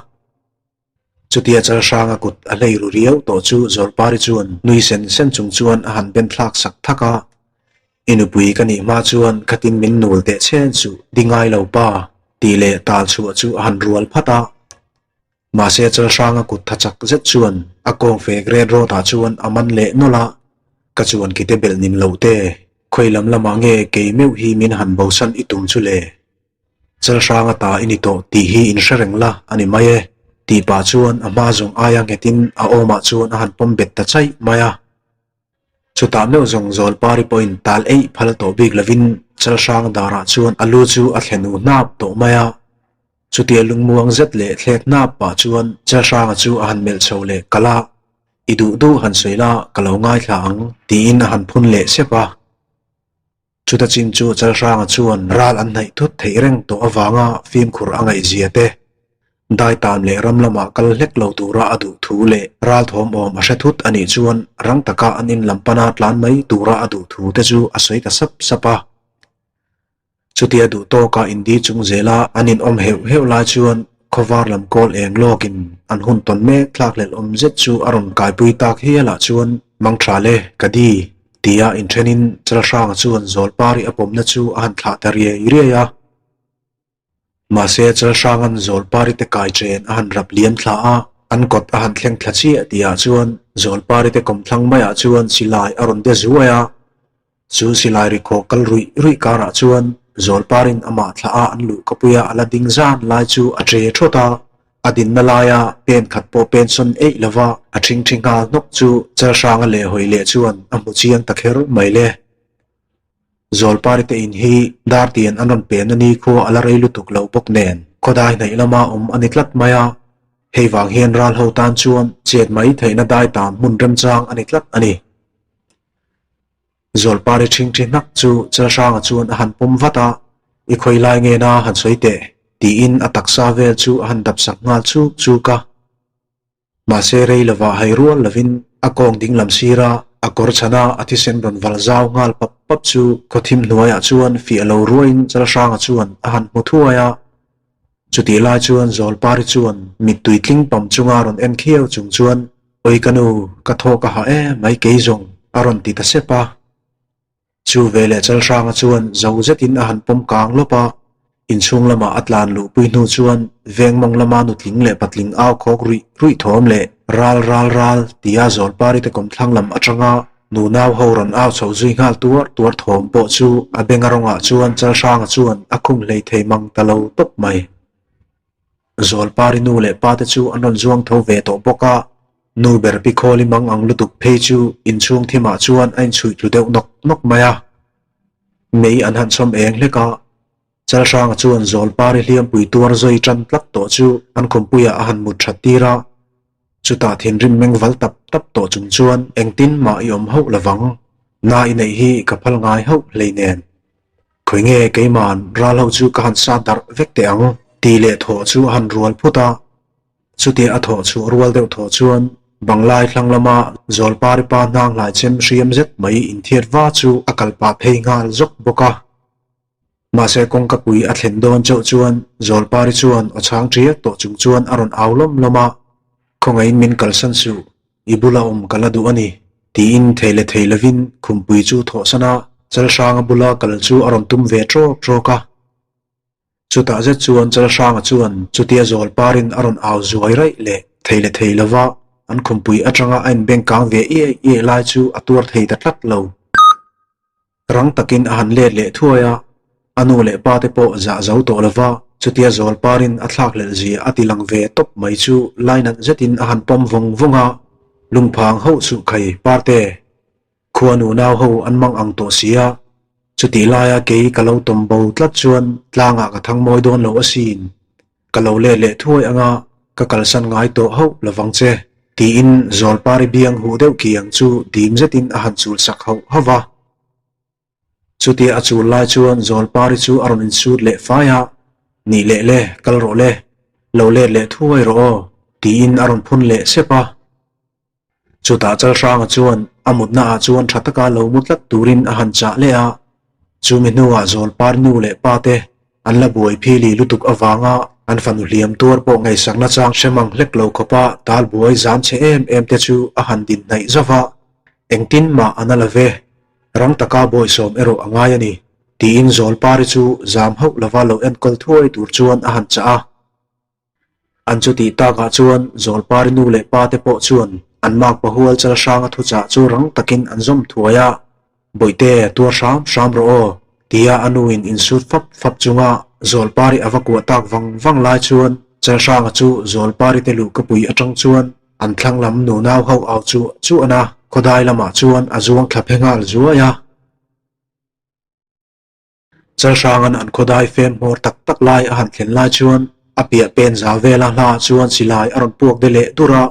Chutia Chalhranga kut a hlei ru riau tawh chu Zawlpari chuan nui sen sen chung chuan a han ben thlak sak thak a, I nupui ka nih hma chuan khatin min nul teh chhen suh di ngai lo pa, tih leh tal chhuah chu a han rual phat a. Mahse Chalhranga kut tha chak zet chuan a kawng fek ret rawt ah chuan a man leh nawlh a, Ka chuan kite belh nin loh te, khawi lam lamah nge kei meuh hi min han bosan i tum chu le? Chalhranga ta i ni tawh tih hi in hre reng la a ni mai e, tih pah chuan a hma zawng aia nghetin a awmah chuan a han pawm bet ta chaih mai a. Chutah meuh zawng Zawlpari pawhin tal eih phal tawh bik lovin Chalhrang darah chuan a lu chu a thlenu hnap tawh mai a. Chutia lungmuang zet leh thlek hnap pah chuan Chalhranga chu a han melh chho leh kalh a, I duh duh han sawi la ka lo ngaithla ang, tiin a han phun leh sep a. Chuta chin chu Chalhranga chuan ral an hnaih thut theih reng tawh avanga fimkhur a ngaihzia te, daitan leh ram lamah kal hlek lo tura a duh thu leh ral thawm awm a hre thut a nih chuan rang taka an in lam pana tlan mai tura a duh thu te chu a sawi ta sap sap a. Chutia duh tawka indi chung zela an inawm heuh heuh lai chuan khawvar lam kawl eng lawkin an hun tawn mek thlakhlelh awm zet chu a rawn kaipui tak hialah chuan Mangtha le, ka di, tia inthenin Chalhranga chuan Zawlpari a pawmna chu a han thlah ta riai riai a. Mahse Chalhranga'n Zawlpari te kai chen a han rap liam thla a, an kawt a han thleng thla chiah tihah chuan Zawlpari te kawmthlang maiah chuan silai a rawn de zuai a. Chu silai rikhaw kal ruih ruih karah chuan Zawlparin amah thlah a an luh kapuia a la ding zan lai chu a ṭe ṭhawt a, a dinna laia pen khat pawh pen sawn eih lova a ṭhingṭhi nghal hnawk chu Chalhranga leh hawi leh chuan a hmu chiang ta kher mai le. Zawlpari te in hi Dartian an rawn pemna nikhua a la rei lutuk lo bawk nen khawdai hnaih lama awm a ni tlat mai a, hei vang hian ral ho tan chuan chet mai theihna dai tam hmun remchang a ni tlat a ni. Zawlpari ṭhingṭhi hnak chu Chalhranga chuan a han pawm vat a, I khawi lai nge na han sawi teh, tiin a taksa vel chu a han dap sak nghal chuk chuk a. Mahse rei lovah hai rual lovin a kawng dinglam sira a kawr chhana a thisen rawn val zau nghal pap pap chu khawthim hnuaiah chuan fiah lo ruaiin Chalhranga chuan a han hmu thuai a. Chutih lai chuan Zawlpari chuan mittui tling pam chunga rawn en khiau chung chuan, Awi ka nu, ka thawk a ha em mai kei zawng, a rawn ti ta sep a. Chu veleh Chalhranga chuan zo zetin a han pawm kang lawp a, inchhung lamah a tlan luhpui hnu chuan vengmawng lama nutling leh patling au khawk ruih ruih thawm leh ral ral ral tia Zawlpari te kawmthlang lam atanga Nunau ho rawn au chho zui nghal tuar tuar thawm pawh chu a benga rawngah chuan Chalhranga chuan a khum hlei thei mang ta lo tawp mai. Zawlpari nu leh pa te chu an rawn zuang tho ve tawh bawk a, nu ber pi khawli mang ang lutuk phei chu inchhung thimah chuan a inchhuih tlu deuh nawk nawk mai a. Mei an han chhawm eng hlek a, Chalhranga chuan Zawlpari hliampui tuar zawi tan tlat tawh chu an khumpuiah a han mut that tir a, chutah thinrim meng val tap tap tawh chung chuan engtin mah i awm hauh lovang, na i neih hi ka phal ngai hauh hlei nen. Khawi nge keima'n ral ho chu ka han sa darh vek teh ang tih leh thawh chu a han rual phut a, chutia a thawh chhuah rual deuh thawh chuan banglai thlang lama Zawlpari pa hnang hlai chem hriam zet mai inthiat va chu a kal pah phei nghal zawk bawk a. Mahse kawngka pui a thlen dawn chauh chuan Zawlpari chuan aw chhang ṭiak tawh chung chuan a rawn au lawm lawm a, Khawngaihin min kalsan suh, i bula awm ka la duh a ni, tiin thei leh thei lovin khumpui chu thawhsan a, Chalhranga bula kal chu a rawn tum ve ṭawk ṭawk a. Chutah zet chuan Chalhranga chuan chutia Zawlparin a rawn au zuai raih leh thei leh thei lova an khumpui aṭanga a inbengkang ve iai iai lai chu a tuar thei ta tlat lo. Rang takin a han let leh thuai a, a nu leh pa te pawh zah zo tawh lova. Chutia Zawlparin a thlakhlelh zia a ti lang ve tawp mai chu lainat zetin a han pawm vawng vawng a, Lungphang hauh suh khai Parte, khua nu nau ho an mang ang tawh si a, chutih laia kei ka lo tawm bo tlat chuan tlangah ka thang mawi dawn lo asin, ka lo let leh thuai anga ka kalsan ngai tawh hauh lovang che, tiin Zawlpari biang huh deuh kiang chu dim zetin a han chul sak hauh hauh va. Chutia a chul lai chuan Zawlpari chu a rawn insut leh fai a, Nih leh le, kal rawh le, lo let leh thuai rawh aw, tiin a rawn phun leh sep a. Chutah Chalhranga chuan a mutna ah chuan tha taka lo mu tlat turin a han chah leh a, chumi hnuah Zawlpari nu leh pa te an la buai phili lutuk avanga an fanu hliam tuar pawh ngaihsakna chang hre mang hlek lo khawpa tal buai zam chhe em em te chu a han din hnaih zauh a, engtin mah a na la ve. Rang taka bawisawm erawh a ngai a ni, tiin Zawlpari chu zam hauh lova lo enkawl thuai tur chuan a han chah a. An chutih takah chuan Zawlpari nu leh pa te pawh chuan an makpa hual chal hranga thuchah chu rang takin an zawm thuai a, Bawihte, tuar hram hram rawh aw, tia a nuin insut fap fap chunga Zawlpari a va kuah tak vang vang lai chuan Chalhranga chu Zawlpari te luhkapui atang chuan An thlang lam nunau ho au chu chuan a, khawdai lamah chuan a zuang thla phe nghal zuai a. Chalhrangan an khawdai fem hmawr tak tak lai a han thlen lai chuan a piah pen za vela hlaah chuan silai a rawn puak de leh dur a,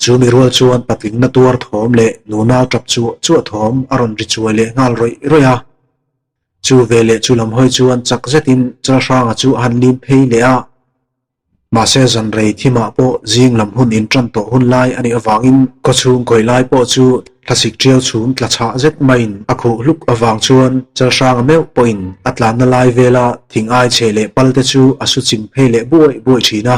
chu mi rual chuan patling na tuar thawm leh nunau tap chuah chuah thawm a rawn ri chuai leh nghal rawih rawih a. Chu veleh chu lam hawi chuan chak zetin Chalhranga chu a han lim phei leh a. Mahse zan rei thimah pawh zing lam hun inṭan tawh hun lai a nih avangin khawchhung khawih lai pawh chu thlasik ṭiau chhum tla chhah zet maiin a khuh hluk avang chuan Chalhranga meuh pawhin a tlanna lai vela thing ai chhe leh pal te chu a su chim phei leh buaih buaih ṭhin a.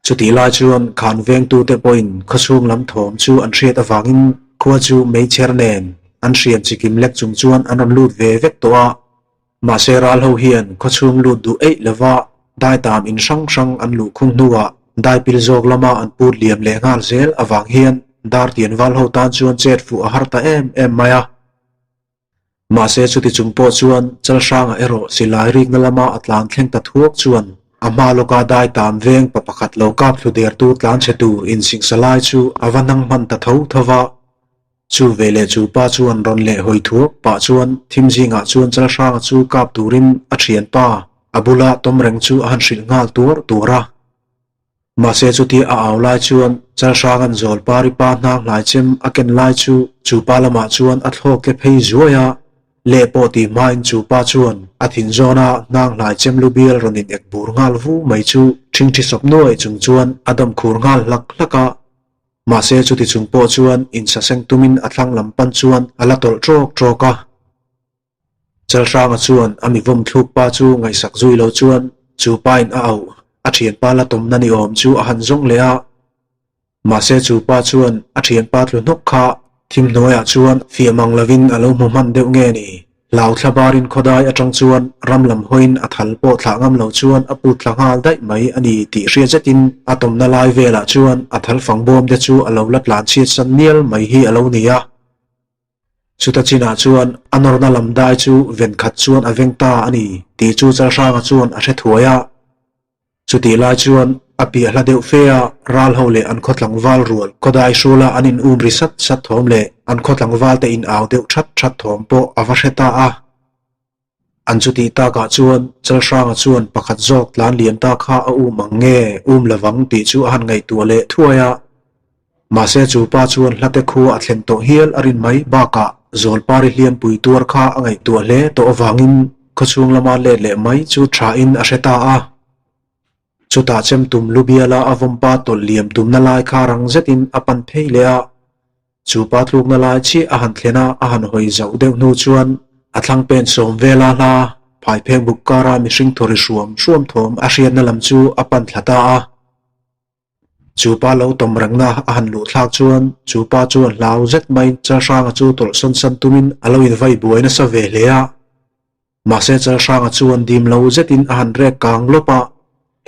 Chutih lai chuan khan vengtute pawhin khawchhung lam thawm chu an hriat avangin khua chu meichher nen an hriam chikim lek chung chuan an rawn lut ve vek tawh a. Mahse ral ho hian khawchhung lut duh eih lova daitam in hrang hrang an luh khung hnuah daipil zawk lama an put liam leh nghal zel avang hian Dartian val ho tan chuan chet fuh a har ta em em mai a. Mahse chuti chung pawh chuan Chalhranga erawh silai rikna lama a tlan thleng ta thuak chuan a hma lawka daitam veng pa pakhat lo kap thlu dertu tlan chhe tur insingsa lai chu a va hnang hman ta tho tho va. Chu veleh chu pa chuan rawn leh hawi thuak pah chuan thim zingah chuan Chalhranga chu kap turin a thianpa a bula tawm reng chu a han hrilh nghal tuar tuar a. Mahse chutia a au lai chuan Chalhranga'n Zawlpari pa hnang hlai chem a ken lai chu chu pa lamah chuan a thlawk tle phei zuai a, leh pawh tih hmain chu pa chuan a thin zawna hnang hlai chem lu bial rawn in ek bur nghal vu mai chu ṭhingṭhi sawp nuai chung chuan a dawm khur nghal hlak hlak a. Mahse chuti chung pawh chuan insaseng tumin a thlang lam pan chuan a la tawlh ṭawk ṭawk a. Chalhranga chuan a mi vawm thluk pa chu ngaihsak zui lo chuan chu pain a auh a thianpa la tawmna ni awm chu a han zawng leh a. Mahse chu pa chuan a thianpa tlu hnawk kha thim hnuaiah chuan fiah mang lovin a lo hmu hman deuh nge ni? Hlau thla barin khawdai atang chuan ram lam hawiin a thal pawh thlah ngam lo chuan a put thla nghal daih mai a ni tih hriat zetin a tawmna lai velah chuan a thal fang bawm te chu a lo la tlan chhiat san mial mai hi a lo ni a. Chuta chinah chuan a nawrna lam dai chu ven khat chuan a veng ta a ni tih chu Chalhranga chuan a hre thuai a. Chutih lai chuan a piah hla deuh fe a, ral ho leh an khaw tlangval rual khawdai hrula an in um ri sat sat thawm leh an khaw tlangval te in au deuh that that thawm pawh a va hre ta a. An chutih takah chuan Chalhranga chuan pakhat zawk tlan liam ta kha a um ang nge um lovang tih chu a han ngaihtuah leh thuai a. Mahse chu pa chuan hlate khua a thlen tawh hial a rin mai bakah Zawlpari hliampui tuar kha a ngaihtuah hle tawh avangin khawchhung lama let leh mai chu thain a hre ta a. Chutah chemtum lu biala a vawmpa tawlh liam tumna lai kha rang zetin a pan phei leh a. Chu pa tlukna lai chiah a han thlen a, a han hawi zauh deuh hnu chuan a thlang pen sawm vela hla phaipheng buk kara mihring thaw ri hruam hruam thawm a hriatna lam chu a pan thla ta a. Chu pa lo tawm rengna a han luh thlak chuan chu pa chuan hlau zet maiin Chalhranga chu tawlh sawn san tumin a lo invai buai nasa ve hle a. Mahse Chalhranga chuan dim lo zetin a han rek kang lawp a,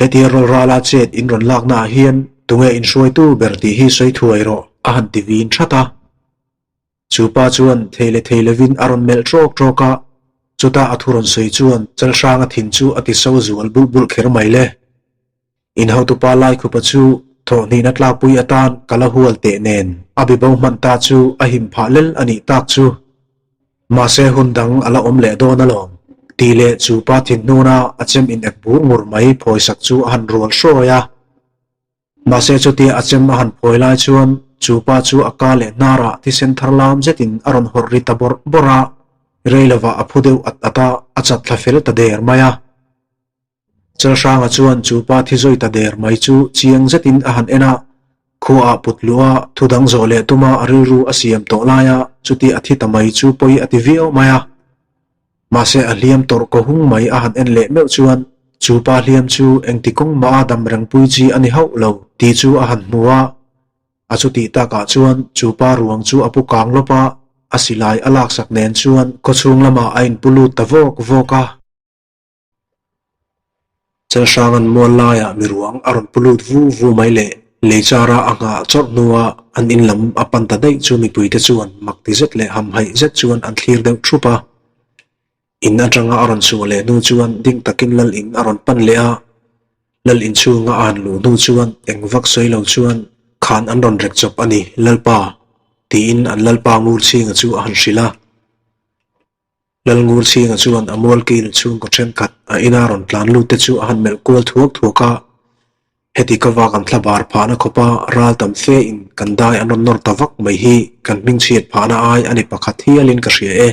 Hetia rawlrala chet in rawn laknaah hian tunge inhruaitu ber tih hi sawi thuai rawh a han ti vin that a. Chu pa chuan thei leh thei lovin a rawn melh ṭawk ṭawk a. Chuta a thu rawn sawi chuan Chalhranga thin chu a ti so zual bulh bulh kher mai le. In hotupa Laikhupa chu thawhhnihna tlakpui atan ka la hual teh nen a bibo hman ta chu a him phah lel a nih tak chu. Mahse hun dang a la awm leh dawn alawm tih leh chu pa thin hnuna a chem in ek bur ngur mai phawisak chu a han rual hrawi a. Mahse chutia a chem a han phawi lai chuan chu pa chu a ka leh hnarah thisen thar lam zetin a rawn hawrh ri ta bawrh bawrh a, rei lovah a phu deuh at at a, a chat thla fel ta der mai a. Chalhranga chuan chu pa thi zawi ta der mai chu chiang zetin a han en a, khuaah put luh a, thu dang zawh leh tuma a rilru a siam tawh laia chutia a thi ta mai chu pawi a ti viau mai a. Mahse a hliam tawrh kaw hung mai a han en leh meuh chuan chu pa hliam chu engti kawng mah a dam reng pui chi a ni hauh lo tih chu a han hmu a. A chutih takah chuan chu pa ruang chu a pu kang lawp a, a silai a laksak nen chuan khawchhung lamah a inpu lut ta vawk vawk a. Chalhranga'n mual laiah mi ruang a rawn pu lut vu vu mai leh leichara a nghah chawrh hnua an in lam a pan ta daih chu mipuite chuan mak ti zet leh hamhaih zet chuan an thlir deuh thup a. In atanga a rawn chhuah leh hnu chuan ding takin lal in a rawn pan leh a, lal inchhunga a han luh hnu chuan eng vak sawi lo chuan khan an rawn rek chawp a ni Lalpa tiin an Lalpa Ngurchhinga chu a han hrilh a. Lalngurchhinga chuan a mualkil chhungkaw thenkhat a ina rawn tlan lut te chu a han melh kual thuak thuak a, heti ka vak an thla bar phahna khawpa ral tam fe in kan dai an rawn nawr ta vak mai hi kan hmingchhiat phahna ai a ni pakhat hialin ka hria e.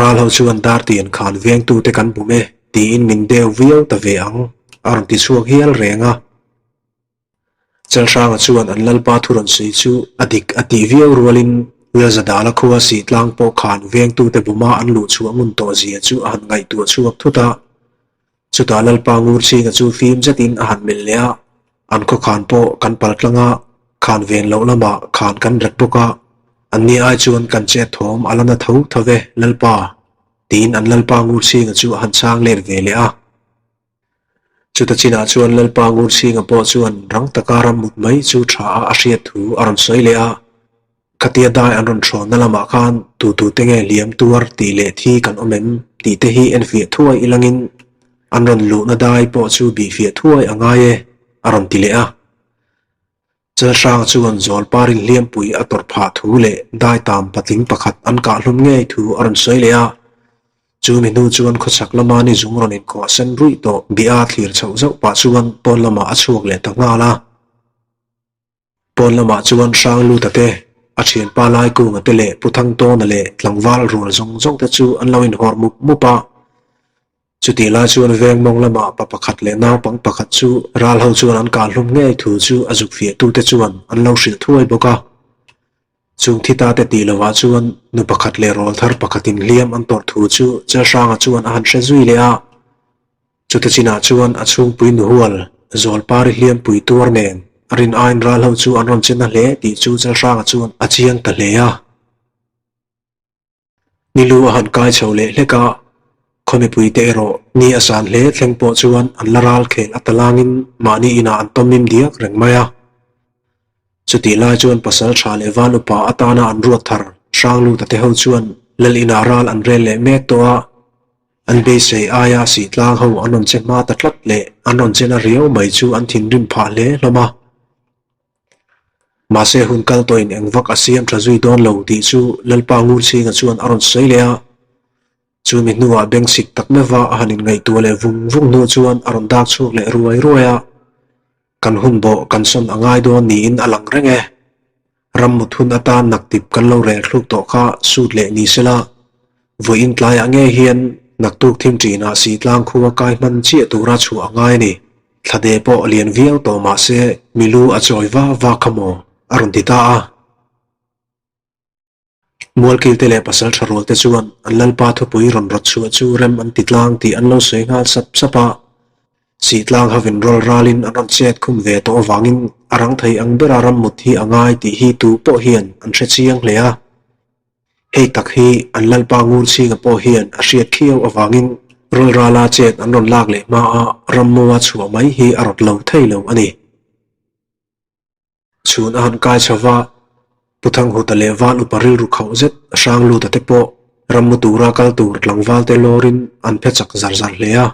Ral ho chuan dar tian khan vengtute kan bum e tiin min deu viau ta ve ang a rawn ti chhuak hial reng a. Chalhranga chuan an lalpa thu rawn sawi chu a dik a tih viau rualin Lalzadala khua sih tlang pawh khan vengtute buma an luh chhuah ngun tawh zia chu a han ngaihtuah chhuak thut a. Chutah lalpa Ngurchhinga chu fim zetin a han melh leh a, an khaw khan pawh kan pal tlang a, khan ven loh lamah khan kan rek bawk a, anni ai chuan kan chet thawm a la na tho tho ve lalpa, tiin an lalpa Ngurchhinga chu a han chhang let ve leh a. Chuta chinah chuan Lalpa Ngurchhinga pawh chuan rang taka ram mut mai chu tha a a hriat thu a rawn sawi leh a. Khatia dai an rawn hrawnna lamah khan tutute nge hliam tuar tih leh thi kan awm em tih te hi enfiah thuai ilangin an rawn luhna dai pawh chu bihfiah thuai a ngai e a rawn ti leh a. Chalhrang chuan Zawlparin hliampui a tawrh phah thu leh daitam patling pakhat an kahhlum ngei thu a rawn sawi leh a. Chu mi hnu chuan khawchhak lama ni zung rawn inkhawh sen ruih tawh bia thlir chhoh zauh pah chuan pawn lamah a chhuak leh ta nghal a. Pawn lamah chuan Hrangluta te, a thianpa Laikunga te leh Pu Thangtawna leh tlangval rual zawng zawng te chu an lo inhawr mup mup a. Chutih lai chuan veng mawng lamah pa pakhat leh naupang pakhat chu ral ho chuan an kah hlum ngei thu chu a zuk fiahtute chuan an lo hrilh thuai bawk a. Chung thi ta te tih lovah chuan nu pakhat leh rawl thar pakhatin hliam an tawrh thu chu Chelhranga chuan a han hre zui leh a. Chuta chinah chuan a chhungpui nuhual Zawlpari hliampui tuar nen a rin aiin ral ho chu an rawn che na hle tih chu Chelhranga chuan a chiang ta hle a. Ni lu a han kai chho leh hlek a, khaw mipuite erawh ni a san hle thleng pawh chuan an la ral khel a talangin mahni inah an tawmim diak reng mai a. Chutih lai chuan pasal tha leh van upa atana an ruat thar Hrangluta te ho chuan lal inah ral an rel leh mek tawh a, an beisei aia sih tlang ho an rawn che hma ta tlat leh an rawn che na riau mai chu an thinrim phah hle hlawm a. Mahse hun kal tawhin eng vak a siam tha zui dawn lo tih chu Lalpa Ngurchhinga chuan a rawn sawi leh a. Chu mi hnuah beng sik tak meuhva a han inngaihtuah leh vung vung hnu chuan a rawn dak chhuak leh ruai ruai a. Kan hun bawh kan sawn a ngai dawn niin a lang reng e. Ram mut hun atan naktip kan lo rel thluk tawh kha sut leh ni sela, vawiin tlaiah ngei hian naktuk thim ṭinah Sihtlang khua kai hman chiah tura chhuah a ngai a ni. Thlade pawh a lian viau tawh mahse mi lu a chawi va va kha maw? a rawn ti ta a. Mualkilte leh pasal tha rualte chuan an lalpa thupui rawn rawt chhuah chu rem an ti tlang tih an lo sawi nghal sap sap a. Sihtlang hovin rawl ralin an rawn chet khum ve tawh avangin a rang thei ang bera ram mut hi a ngai tih hi tu pawh hian an hre chiang hle a. Hei tak hi an lalpa Ngurchhinga pawh hian a hriat khiau avangin rawl rala chet an rawn lak leh hmaa rammawa chhuah mai hi a rawt lo thei lo a ni. Chhun a han kai chho va, Pu Thanghuta leh Val upa rilru khauh zet Hrangluta te pawh Rammu tura kal tur tlangvalte lawrin an phe chak zar zar hle a.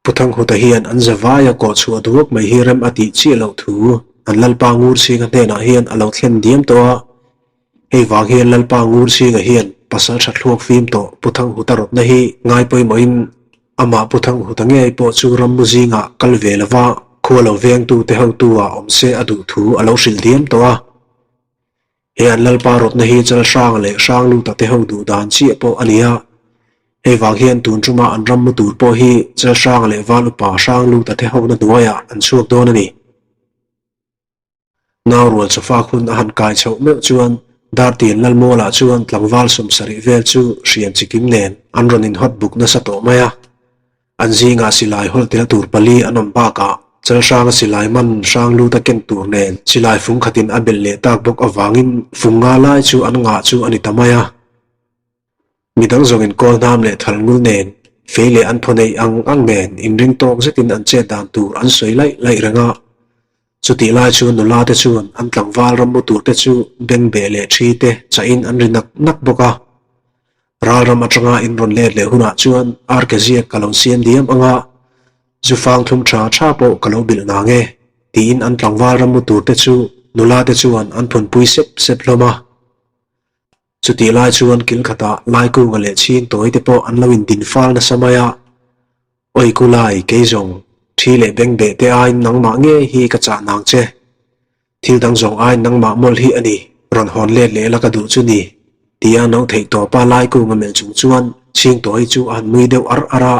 Pu Thanghuta hian an zavaia kawh chhuah duak mai hi rem a tih chiah loh thu an Lalpa Ngurchhinga hnenah hian a lo thlen diam tawh a. Hei vang hian Lalpa Ngurchhinga hian pasal tha thluak fim tawh Pu Thanghuta rawtna hi ngai pawimawhin amah Pu Thanghuta ngei pawh chu rammu zingah kal ve lova khua lo vengtute hotu-ah awm se a duh thu a lo hrilh diam tawh a. He an Lalpa rawtna hi chal hrang leh hrang luta te ho duh dan chiah pawh a ni a. Hei vang hian tun tuma an ram mu tur pawh hi chal hrang leh val upa hrang luta te hona hnuaiah an chhuak dawn a ni. Nau rual chawfak hun a han kai chhoh meuh chuan Dartian Lalmawlah chuan tlangval 70 vel chu hriam chikim nen an rawn inhawt buk nasa tawh mai a. An zingah silai hawlh tel tur pali an awm bakah Chalhranga silai man hrang lut a ken tur nen silai fung khatin a belh leh tak bawk avangin fung nga lai chu an ngah chu a ni ta mai a. Midang zawngin kawl hnam leh thal ngul nen, fei leh an phaw neih ang ang nen inring tawk zetin an chet dan tur an sawi laih laih reng a. Chutih lai chuan nula te chuan an tlangval rammu tur te chu bengbeh leh thi te chahin an ri nak nak bawk a. Ralram atanga in rawn let leh hunah chuan arke ziak ka lo siam diam ang a, zufang thlum tha tha pawh ka lo bilh nang e, tiin an tlangval rammu tur te chu nula te chuan an phunpui sep sep hlawm a. Chutih lai chuan kil khatah Laikunga leh chhing tawi te pawh an lo indin fal nasa mai a, Awi Kulai, kei zawng, thi leh bengbeh te aiin nangmah ngei hi ka chah nang che. Thil dang zawng aiin nangmah mawlh hi a ni, rawn hawn let leh la ka duh chu ni, tia no theih tawpa Laikunga melh chung chuan chhing tawi chu a han nui deuh ar ar a.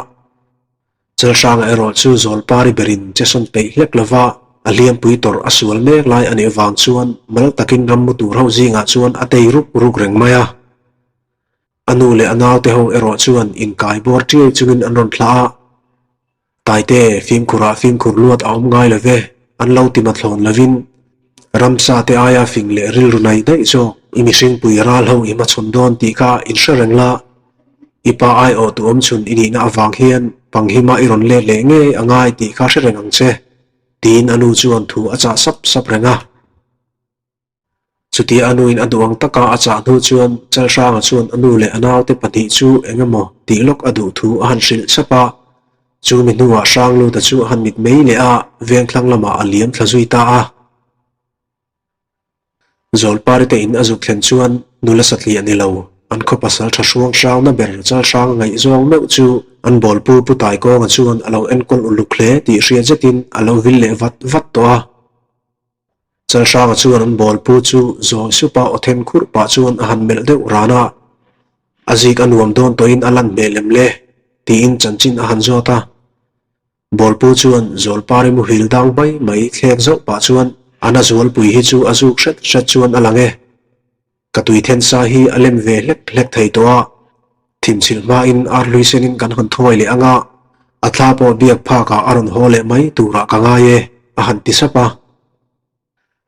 Chalhranga erawh chu Zawlpari berin che sawn peih hlek lova a hliampui tawrh a sual mek lai a nih avang chuan mal takin rammu tur ho zingah chuan a tei ruk ruk reng mai a. A nu leh a naute ho erawh chuan inkai bawr tiai chungin an rawn thlah a, Taite, fimkhurah fimkhur luat a awm ngai lo ve, an lo ti mathlawn lovin ramsa te aia fing leh rilru nei daih zawk i mihringpui ral ho i hmachhawn dawn tih kha inhre reng la, I pa aiawh tu awm chhun i nihna avang hian panghima i rawn let leh ngei a ngai tih kha hre reng ang che, tiin a nu chuan thu a chah sap sap reng a. Chutia a nuin a duh ang taka a chah hnu chuan Chalhranga chuan a nu leh a naute pahnih chu eng emaw tih lawk a duh thu a han hrilh sap a. Chu mi hnuah Hrangluta chu a han mit mai leh a, vengthlang lamah a liam thla zui ta a. Zawlpari te in a zuk thlen chuan nula satliah ni lo, an khaw pasal tha hruang hrangna ber Chalhrang a ngaihzawng meuh chu an bawlpu Pu Taikawnga chuan a lo enkawl uluk hle tih hriat zetin a lo vil leh vat vat tawh a. Chalhranga chuan an bawlpu chu zawi supa aw then khurh pah chuan a han melh deuh ran a, a zik a nuam dawn tawhin a lan hmel em le? tiin chanchin a han zawt a. Bawlpu chuan Zawlpari muhil dang mai mai thlek zauh pah chuan a na zualpui hi chu a zuk hret hret chuan a lang e. Ka tui then sa hi a lem ve hlek hlek thei tawh a, thimchhilh hmain ar hlui senin kan han thuai leh ang a, a thla pawh biak phakah a rawn haw leh mai turah ka ngai e, a han ti sap a.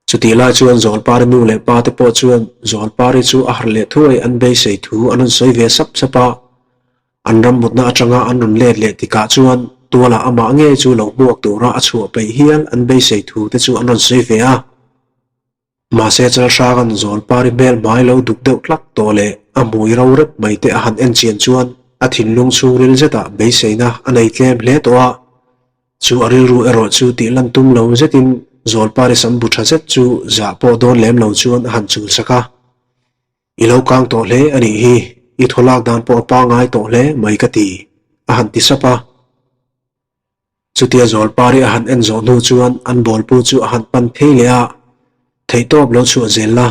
Chutih lai chuan Zawlpari nu leh pa te pawh chuan Zawlpari chu a harh leh thuai an beisei thu an rawn sawi ve sap sap a. An ram mutna atanga an rawn let leh tikah chuan tualah amah ngei chu lo hmuak tura a chhuah peih hial an beisei thu te chu an rawn sawi ve a. Mahse Chalhranga'n Zawlpari hmel hmai lo duk deuh tlak tawh leh a hmui ro rep mai te a han en chian chuan a thinlung chhungril zetah beiseina a nei tlem hle tawh a. Chu a rilru erawh chu tih lan tum lo zetin Zawlpari sam bu tha zet chu zah pawh dawn lem lo chuan a han chul sak a. I lo kang tawh hle a nih hi, i thaw lak dan pawh a pangngai tawh hle mai ka ti, a han ti sap a. Chutia Zawlpari a han en zawh hnu chuan an bawlpu chu a han pan phei leh a, Theihtawp lo chhuah zel la,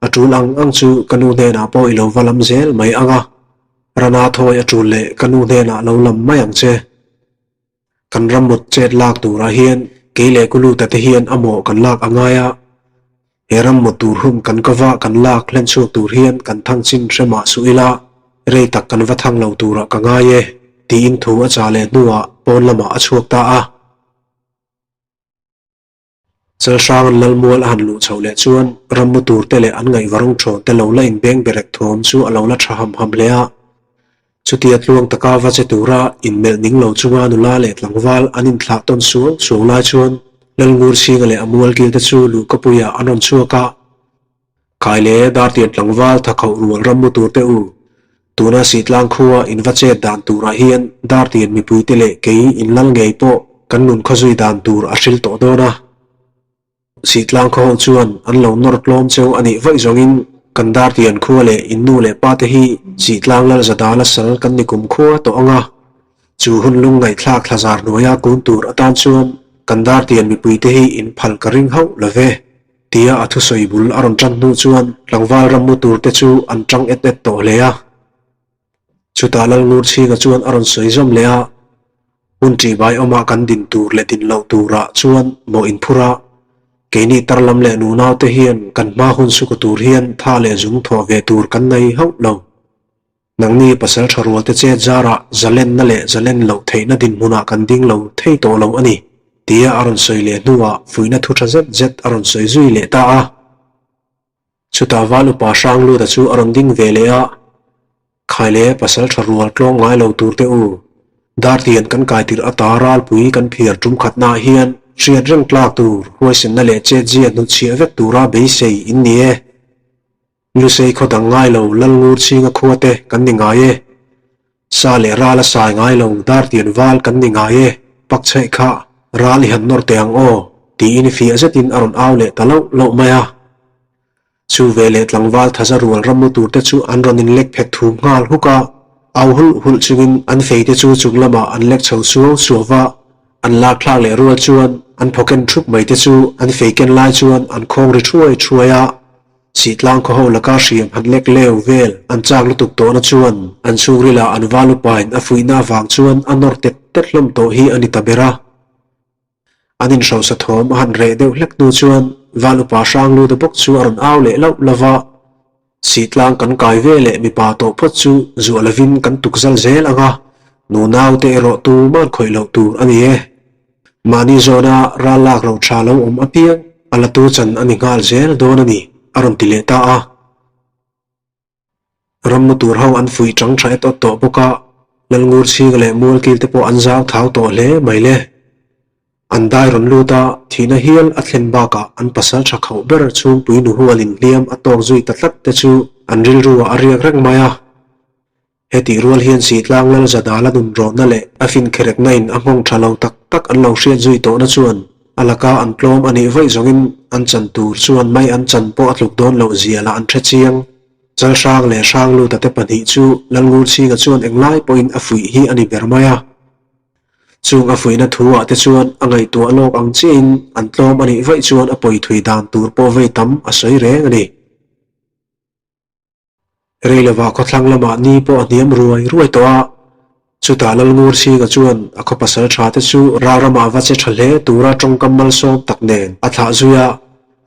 a tul ang ang chu ka nu hnenah pawh i lo va lam zel mai ang a, Rana thawi a tul leh ka nu hnenah lo lam mai ang che. Kan rammut chet lak turah hian kei leh Kuluta te hian a mawh kan lak a ngai a, he rammut tur hun kan ka va kan lak hlen chhuak tur hian kan thang chin hre mah suh ila, rei tak kan va thang lo turah ka ngai e, tiin thu a chah leh hnuah pawn lamah a chhuak ta a. Chalhrang Lalmual a han luh chhoh leh chuan rammu tur te leh an ngaihvarawng thawn te lo la inbeng berek thawm chu a lo la tha ham ham hle a. Chutia tluang taka va che tura inmelh ning lo chunga nula leh tlangval an inthlah tawn suang suang lai chuan Lalngurchhinga leh a mualkil te chu luhkapuiah an rawn chhuak a. Khai le Dartian tlangval thakhauh rual rammu tur te u. Tuna Sihtlang khua in va chet dan turah hian Dartian mipuite leh kei in lal ngei pawh kan nun khawzui dan tur a hril tawh dawn a. Sihtlang khaw ho chuan an lo nawr tlawm cheu a nih vaih zawngin kan Dartian khua leh in nu leh pa te hi Sihtlang lal zadala sal kan ni kum khua tawh ang a. Chu hun lung ngaihthlak thlazar hnuaia kun tur atan chuan kan Dartian mipuite hi in phal ka ring hauh lo ve. Tia a thusawi bul a rawn tan hnu chuan tlangval rammu tur te chu an tang et et tawh hle a. Chutah Lalngurchhinga chuan a rawn sawi zawm leh a, Hun ṭihbai awmah kan din tur leh din loh turah chuan maw inphur a, keini tar lam leh nunau te hian kan hma hun suka tur hian tha leh zung thawh ve tur kan nei hauh lo. Nangni pasal tha rualte chet zarah zalenna leh zalen loh theihna dinhmunah kan ding lo thei tawh lo a ni, tia a rawn sawi leh hnuah fuihna thu tha zet zet a rawn sawi zui leh ta a. Chutah val upa Hrangluta chu a rawn ding ve leh a, Khai le, pasal tha rual tlawng ngai lo tur teh u, Dartian kan kai tirh ata ralpui kan phiar tum khatnaah hian hriat reng tlak tur huaisenna leh chetzia hnutchhiah vek tura beisei in ni e. Lusei khaw dang ngai lo Lalngur chhinga khua te kan ni ngai e. Sa leh ral a sai ngai lo Dartian val kan ni ngai e, pak chheih kha ral i han nawr teh ang aw, tiin fiah zetin a rawn au leh ta loh loh mai a. Chu ve leh tlangval thaza rual rammu tur te chu an rawn inlek phet thum nghal huk a, au hulh hulh chungin an fei te chu chung lamah an lek chho suau suau va, an lak thlak leh rual chuan an phawken thup mai te chu an fei ken lai chuan an khawng ri thuai thuai a. Sihtlang khaw ho laka hriam han lek leu vel an chak lutuk tawhna chuan an chhungrilah an val upain a fuihna avang chuan a nawr tet tet hlawm tawh hi a ni ta ber a. An inhrosa thawm a han reh deuh hlek hnu chuan val upa hrang lut a bawk chu a rawn au leh lauh lauh va, Sihtlang kan kai ve leh mipa tawh phawt chu zuah lovin kan tuk zal zel ang a, nunau te erawh tuman khawih loh tur a ni e. Mahni zawna ral lak ro tha lo awm apiang a la tu chan a ni nghal zel dawn a ni, a rawn ti leh ta a. Rammu tur ho an fuih chang tha et awt tawh bawk a, Lalngur chhinga leh Mualkil te pawh an zau thau tawh hle mai le. An dai rawn lut a, thihna hial a thlen bakah an pasal tha khauh ber chhungpui nu hualin hliam a tawk zui ta tlat te chu an rilru ah a riak reng mai a. Hetih rual hian Sihtlang Lal Zadala nun rawhna leh a finkherekna in a nghawng tha lo tak tak an lo hriat zui tawhna chuan a laka an tlawm a nih vaih zawngin an chan tur chuan mai an chan pawh a tluk dawn loh zia lah an hre chiang. Chalhrang leh Hrangluta te pahnih chu Lalngurchhinga chuan englai pawhin a fuih hi a ni ber mai a. Chung a fuihna thu ah te chuan a ngaihtuah lawk ang chiahin an tlawm a nih vaih chuan a pawi thui dan tur pawh vei tam a sawi reng a ni. Rei lovah khawthlang lamah ni pawh a hniam ruai ruai tawh a, chutah Lalngurchhinga chuan a khaw pasal tha te chu ral ramah va che tha hle tura tawngkam malsawm tak nen a thlah zui a,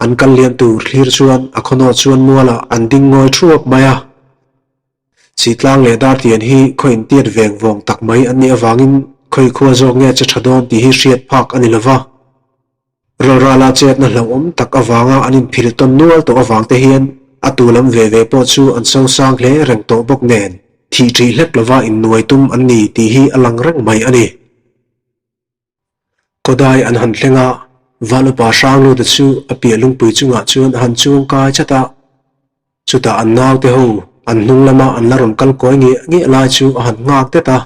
an kal liam tur thlir chuan a khawnaw chuan mualah an ding ngawi thuap mai a. Sihtlang leh Dartian hi khaw intiat veng vawng tak mai an nih avangin khawi khua zawk nge che tha dawn tih hi hriat phak a ni lova. Rawlrala chetna hlauhawm tak avanga an inphil tawn nual tawh avang te hian a tu lam ve ve pawh chu an sosang hle reng tawh bawk nen thih ṭih hlek lova innuai tum an ni tih hi a lang reng mai a ni. Kawdai an han thleng a, Val upa Hrangluta chu a piah lungpui chungah chuan a han chuang kai chat a, chutah an naute ho an hnung lama an la rawn kal kawi ngiah ngiah lai chu a han nghak det a.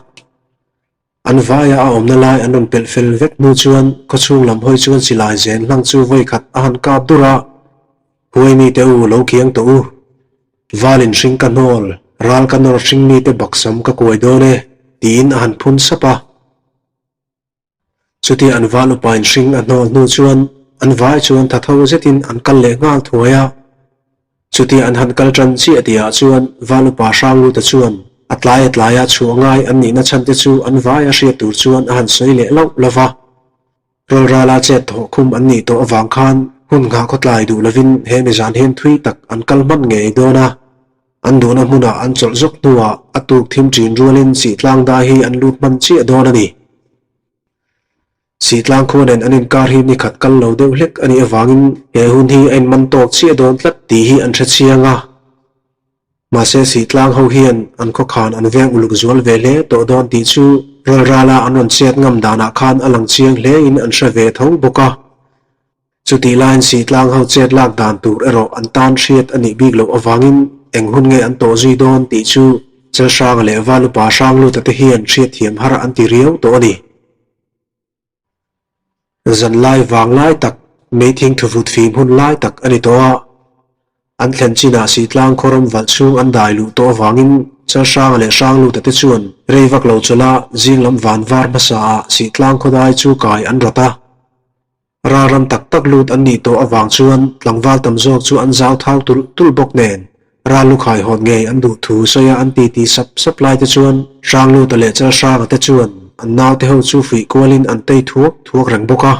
An vaia a awmna lai an rawn pelh fel vek hnu chuan khawchhung lam hawi chuan silai zen hlang chu vawi khat a han kap dur a, Huai mite u lo kiang tawh u. Valin hring ka hnawl, ral ka nawr hring mite baksam ka kuai dawn e, tiin a han phun sap a. Chutia an val upain hring a hnawl hnu chuan an vai chuan tha tho zetin an kal leh nghal thuai a. Chutia an han kal tan chiah tihah chuan val upa Hrangluta chuan a tlai a tlaia chhuah ngai an nihna chhan te chu an vai a hriat tur chuan a han sawi leh lauh lauh va. Rawlrala chet thawh khum an nih tawh avang khan hun nghah khawtlai duh lovin he mizan hian thui tak an kal hman ngei dawn a. An duhna hmunah an chawlh zawk hnuah a tuk thim ṭin rualin Sihtlang dai hi an lut hman chiah dawn a ni. Sihtlang khua nen an inkar hi ni khat kal lo deuh hlek a nih avangin he hun hi a inman tawk chiah dawn tlat tih hi an hre chiang a. Mahse Sihtlang ho hian an khawkhan an veng uluk zual ve hle tawh dawn tih chu rawlrala an rawn chet ngam danah khan a lang chiang hlein an hre ve tho bawk a. Chutih laiin Sihtlang ho chet lak dan tur erawh an tan hriat a nih bik loh avangin eng hun nge an tawh zui dawn tih chu Chalhranga leh Valupa Hrangluta te hian hriatthiam har an ti riau tawh a ni. Zanlai vang lai tak, meithing thuvut fim hun lai tak a ni tawh a. An thlen chinah Sihtlang khawram valh chhung an dai luh tawh avangin Chalhranga leh Hrangluta te chuan rei vak lo chawlh a zing lam van var hmasa ah Sihtlang khawdai chu kai an rawt a. Ralram tak tak lut an nih tawh avang chuan tlangval tam zawk chu an zau thau tulh tulh bawk nen ral lukhai hawn ngei an duh thu sawi a an titi sap sap lai te chuan Hrangluta leh Chalhranga te chuan an naute ho chu fuih kualin an tei thuak thuak reng bawk a.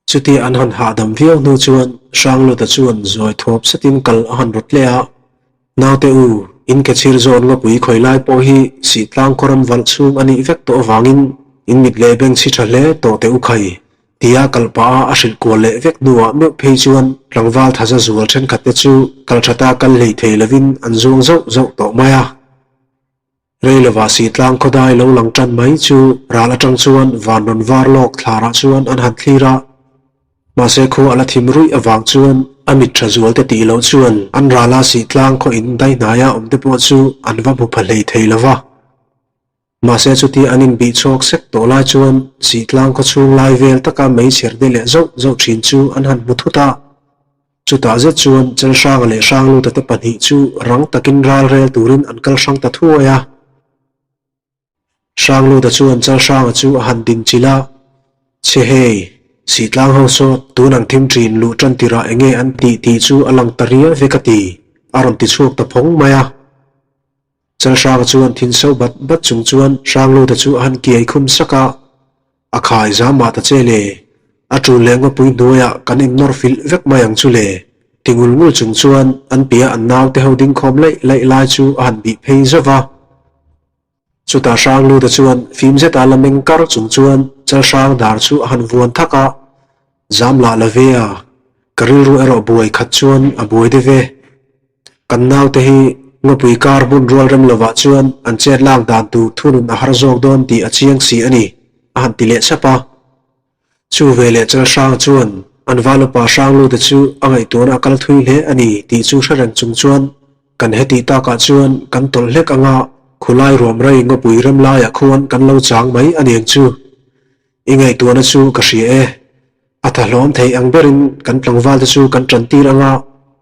Chutia an han hahdam viau hnu chuan Hrangluta chuan zawi thuap satin kal a han rawt leh a, Naute u, in ke chhir zawn ngawpui khawi lai pawh hi Sihtlang khawram valh chhung a nih vek tawh avangin in mit leh beng chhi tha hle tawh teh u khai, tia kal pah a a hrilh kual leh vek hnuah meuh phei chuan tlangval thaza zual thenkhat te chu kal thata kal hlei thei lovin an zuang zauh zauh tawh mai a. Reilova Sihtlang khawdai lo lang tan mai chu ral atang chuan van rawn var lawk thlarah chuan an han thlir a. Mahse khua a la thim ruih avang chuan a mit tha zual te tih loh chuan an rala Sihtlang khaw in dai hnaia awm te pawh chu an va hmu pha hlei thei lova. Mahse chutia an inbih chhuak sek tawh lai chuan Sihtlang khaw chhung lai vel taka meichher de leh zauh zauh thin chu an han hmu thut a. Chutah zet chuan Chalhranga leh Hrangluta te pahnih chu rang takin ral rel turin an kal hrang ta thuai a. Hrangluta chuan Chalhranga chu a han din chilh a, Chhe hei, Sihtlang ho saw tun ang thim ṭin luh ṭan tirah enge an tih tih chu a lang ta riau ve ka ti, a rawn ti chhuak ta phawng mai a. Chalhranga chuan thin so bat bat chung chuan Hrangluta chu a han kiai khum sak a, A khai zam mah ta che le, a ṭul leh ngawpui hnuaiah kan innawr filh vek mai ang chu le, ti ngul ngul chung chuan an piah an naute ho ding khawm laih laih lai chu a han bih phei zauh va. Chutah Hrangluta chuan fim zeta la meng kar chung chuan Chalhrang dar chu a han vuan thak a, Zam lah la ve a, ka rilru erawh buai khat chuan a buai deuh e. Kan naute hi ngawpui kar hmun rual rem lovah chuan an chet lak dan tur thunun a har zawk dawn tih a chiang si a ni, a han ti leh chap a. Chu veleh Chalhrang chuan an valupa Hranglu te chu a ngaihtuahna a kal thui hle a ni tih chu hre reng chung chuan kan hetih takah chuan kan tawlh hlek anga khulai ruam rei ngawpui rem laiah khuan kan lo chang mai a niang chu. I ngaihtuahna chu ka hria e. A tha hlawm thei ang berin kan tlangval te chu kan tan tir anga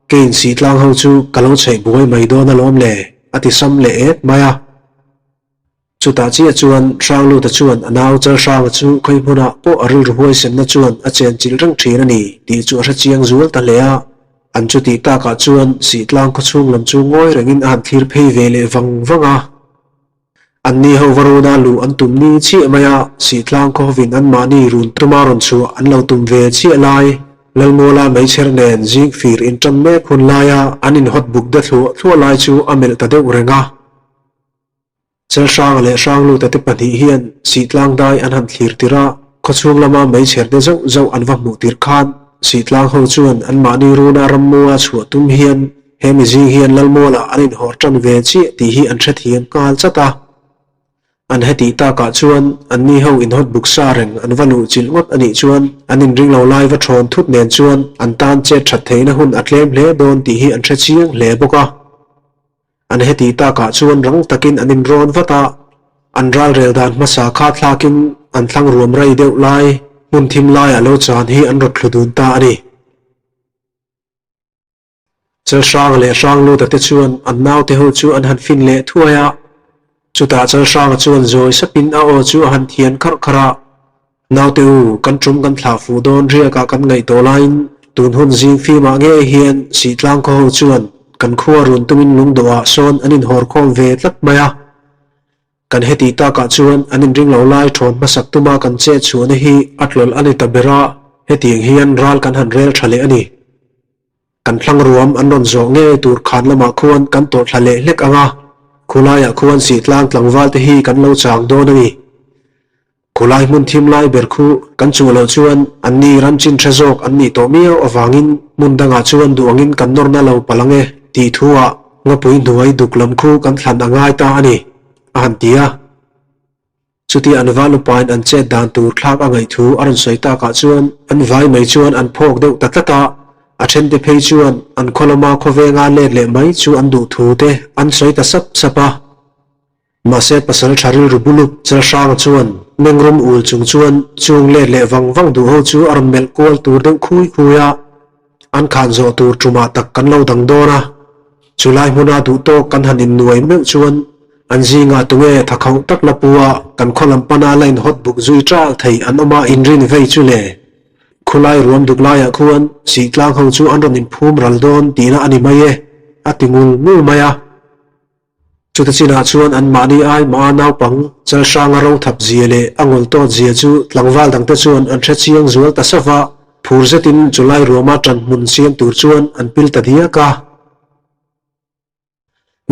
kei insih tlang ho chu ka lo chheih buai mai dawn alawm le, a ti sam leh et mai a. Chutah chiah chuan Hrangluta chuan a nau Chalhranga chu khawi hmunah pawh a rilru huaisenna chuan a chen chilh reng thin a ni tih chu a hre chiang zual ta hle a. An chutih takah chuan Sihtlang khawchhung lam chu ngawi rengin a han thlir phei ve leh vang vang a. Anni ho va runa luh an tum ni chiah mai a, Sihtlang khawhovin anmahni run tuma rawn chhuah an lo tum ve chiah lai. Lalmuala meichher nen zing fir inṭan mek hun laia an inhawt buk de thluah thluah lai chu a melh ta deuh reng a. Chalhranga leh Hrangluta te pahnih hian Sihtlang dai an han thlir tir a, khawchhung lama meichher de zauh zauh an va hmuh tir khan Sihtlang ho chuan anmahni runa rammua chhuah tum hian He mi zing hian Lalmualah an inhawr tan ve chiah tih hi an hrethiam nghal chat a. An hetih takah chuan anni ho inhawt buk sa reng an va luh chilh ngawt a nih chuan an inring lo lai va thawn thut nen chuan an tan chet that theihna hun a tlem hle dawn tih hi an hre chiang hle bawk a. An hetih takah chuan rang takin an inrawn vat a, an ralrel dan hmasa kha thlakin an thlang ruam rei deuh lai hmun thim laiah lo chan hi an rawt thlu dun ta a ni. Chalhranga leh Hrangluta te chuan an naute ho chu an han fin leh thuai a, chutah Chalhranga chuan zawi sapin a aw chu a han thian kharh kharh a, Naute u, kan tum kan thlah fuh dawn riakah kan ngaih tawh laiin tun hun zing fimah ngei hian Sihtlang khaw ho chuan kan khua run tumin lungdawhah sawn an inhawr khawm ve tlat mai a. Kan hetih takah chuan an inring lo lai thawn hmasak tuma kan chet chhuahna hi a tlawlh a ni ta ber a, hetiang hian ral kan han rel tha leh a ni. Kan thlang ruam an rawn zawh ngei tur khan lamah khuan kan tawlh thla leh hlek ang a, khulaiah khuan Sihtlang tlangval te hi kan lo chang dawn a ni. Khulai hmun thim lai ber khu kan chuh loh chuan anni ram chin hre zawk an nih tawh miau avangin hmun dangah chuan duh angin kan nawrna lo palh ang e tih thuah ngawpui hnuai duk lam khu kan thlan a ngai ta a ni, a han ti a. Chutia an val upain an chet dan tur thlak a ngaih thu a rawn sawi takah chuan an vai mai chuan an phawk deuh ta tlat a. A thente phei chuan an khaw lama khawvenga let leh mai chu an duh thu te an sawi ta sap sap a. Mahse pasal tha rilru buluk Chalhranga chuan mengrum ul chung chuan chung let leh vang vang duh ho chu a rawn melh kual tur deuh khui khui a. An khan zawh tur tumah tak kan lo dang dawn a, chulai hmuna duh tawk kan han innuai meuh chuan an zingah tunge tha khauh tak la pu a kan khaw lam pana la inhawt buk zui ṭal thei an awm a inrin vei chu le. Khulai ruam duk laiah khuan Sihtlang ho chu an rawn inphum ral dawn tihna a ni mai e, a ti ngul ngul mai a. Chuta chinah chuan anmahni ai mah a naupang Chalhranga ro thap zia leh a ngawl tawt zia chu tlangval dangte chuan an hre chiang zual ta sava a, phur zetin chulai ruama ṭan hmun siam tur chuan an pil ta diak a.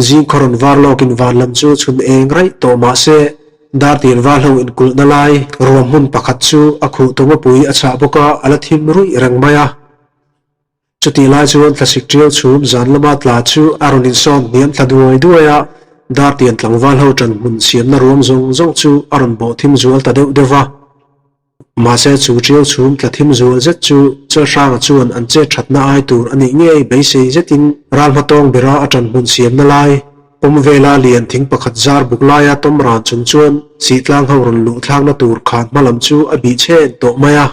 Zingkhaw rawn var lawkin van lam chu chhun eng raih tawh mah se, Dartian val ho inkulhna lai ruam hmun pakhat chu a khuh tawngapui a chhah bawk a, a la thim ruih reng mai a. Chutih lai chuan thlasik ṭiau chhum zan lama tla chu a rawn insawn hniam thla duai duai a, Dartian tlangval ho ṭan hmun siamna ruam zawng zawng chu a rawn bawh thim zual ta deuh deuh va. Mahse chu ṭiau chhum tla thim zual zet chu Chalhranga chuan an chet ṭhatna ai tur a nih ngei beisei zetin ral hmatawng bera a ṭan hmun siamna lai pawm vela lian thing pakhat zar buk laia tawm ran chung chuan Sihtlang ho rawn luh thlakna tur khan hma lam chu a bih chhen tawh mai a.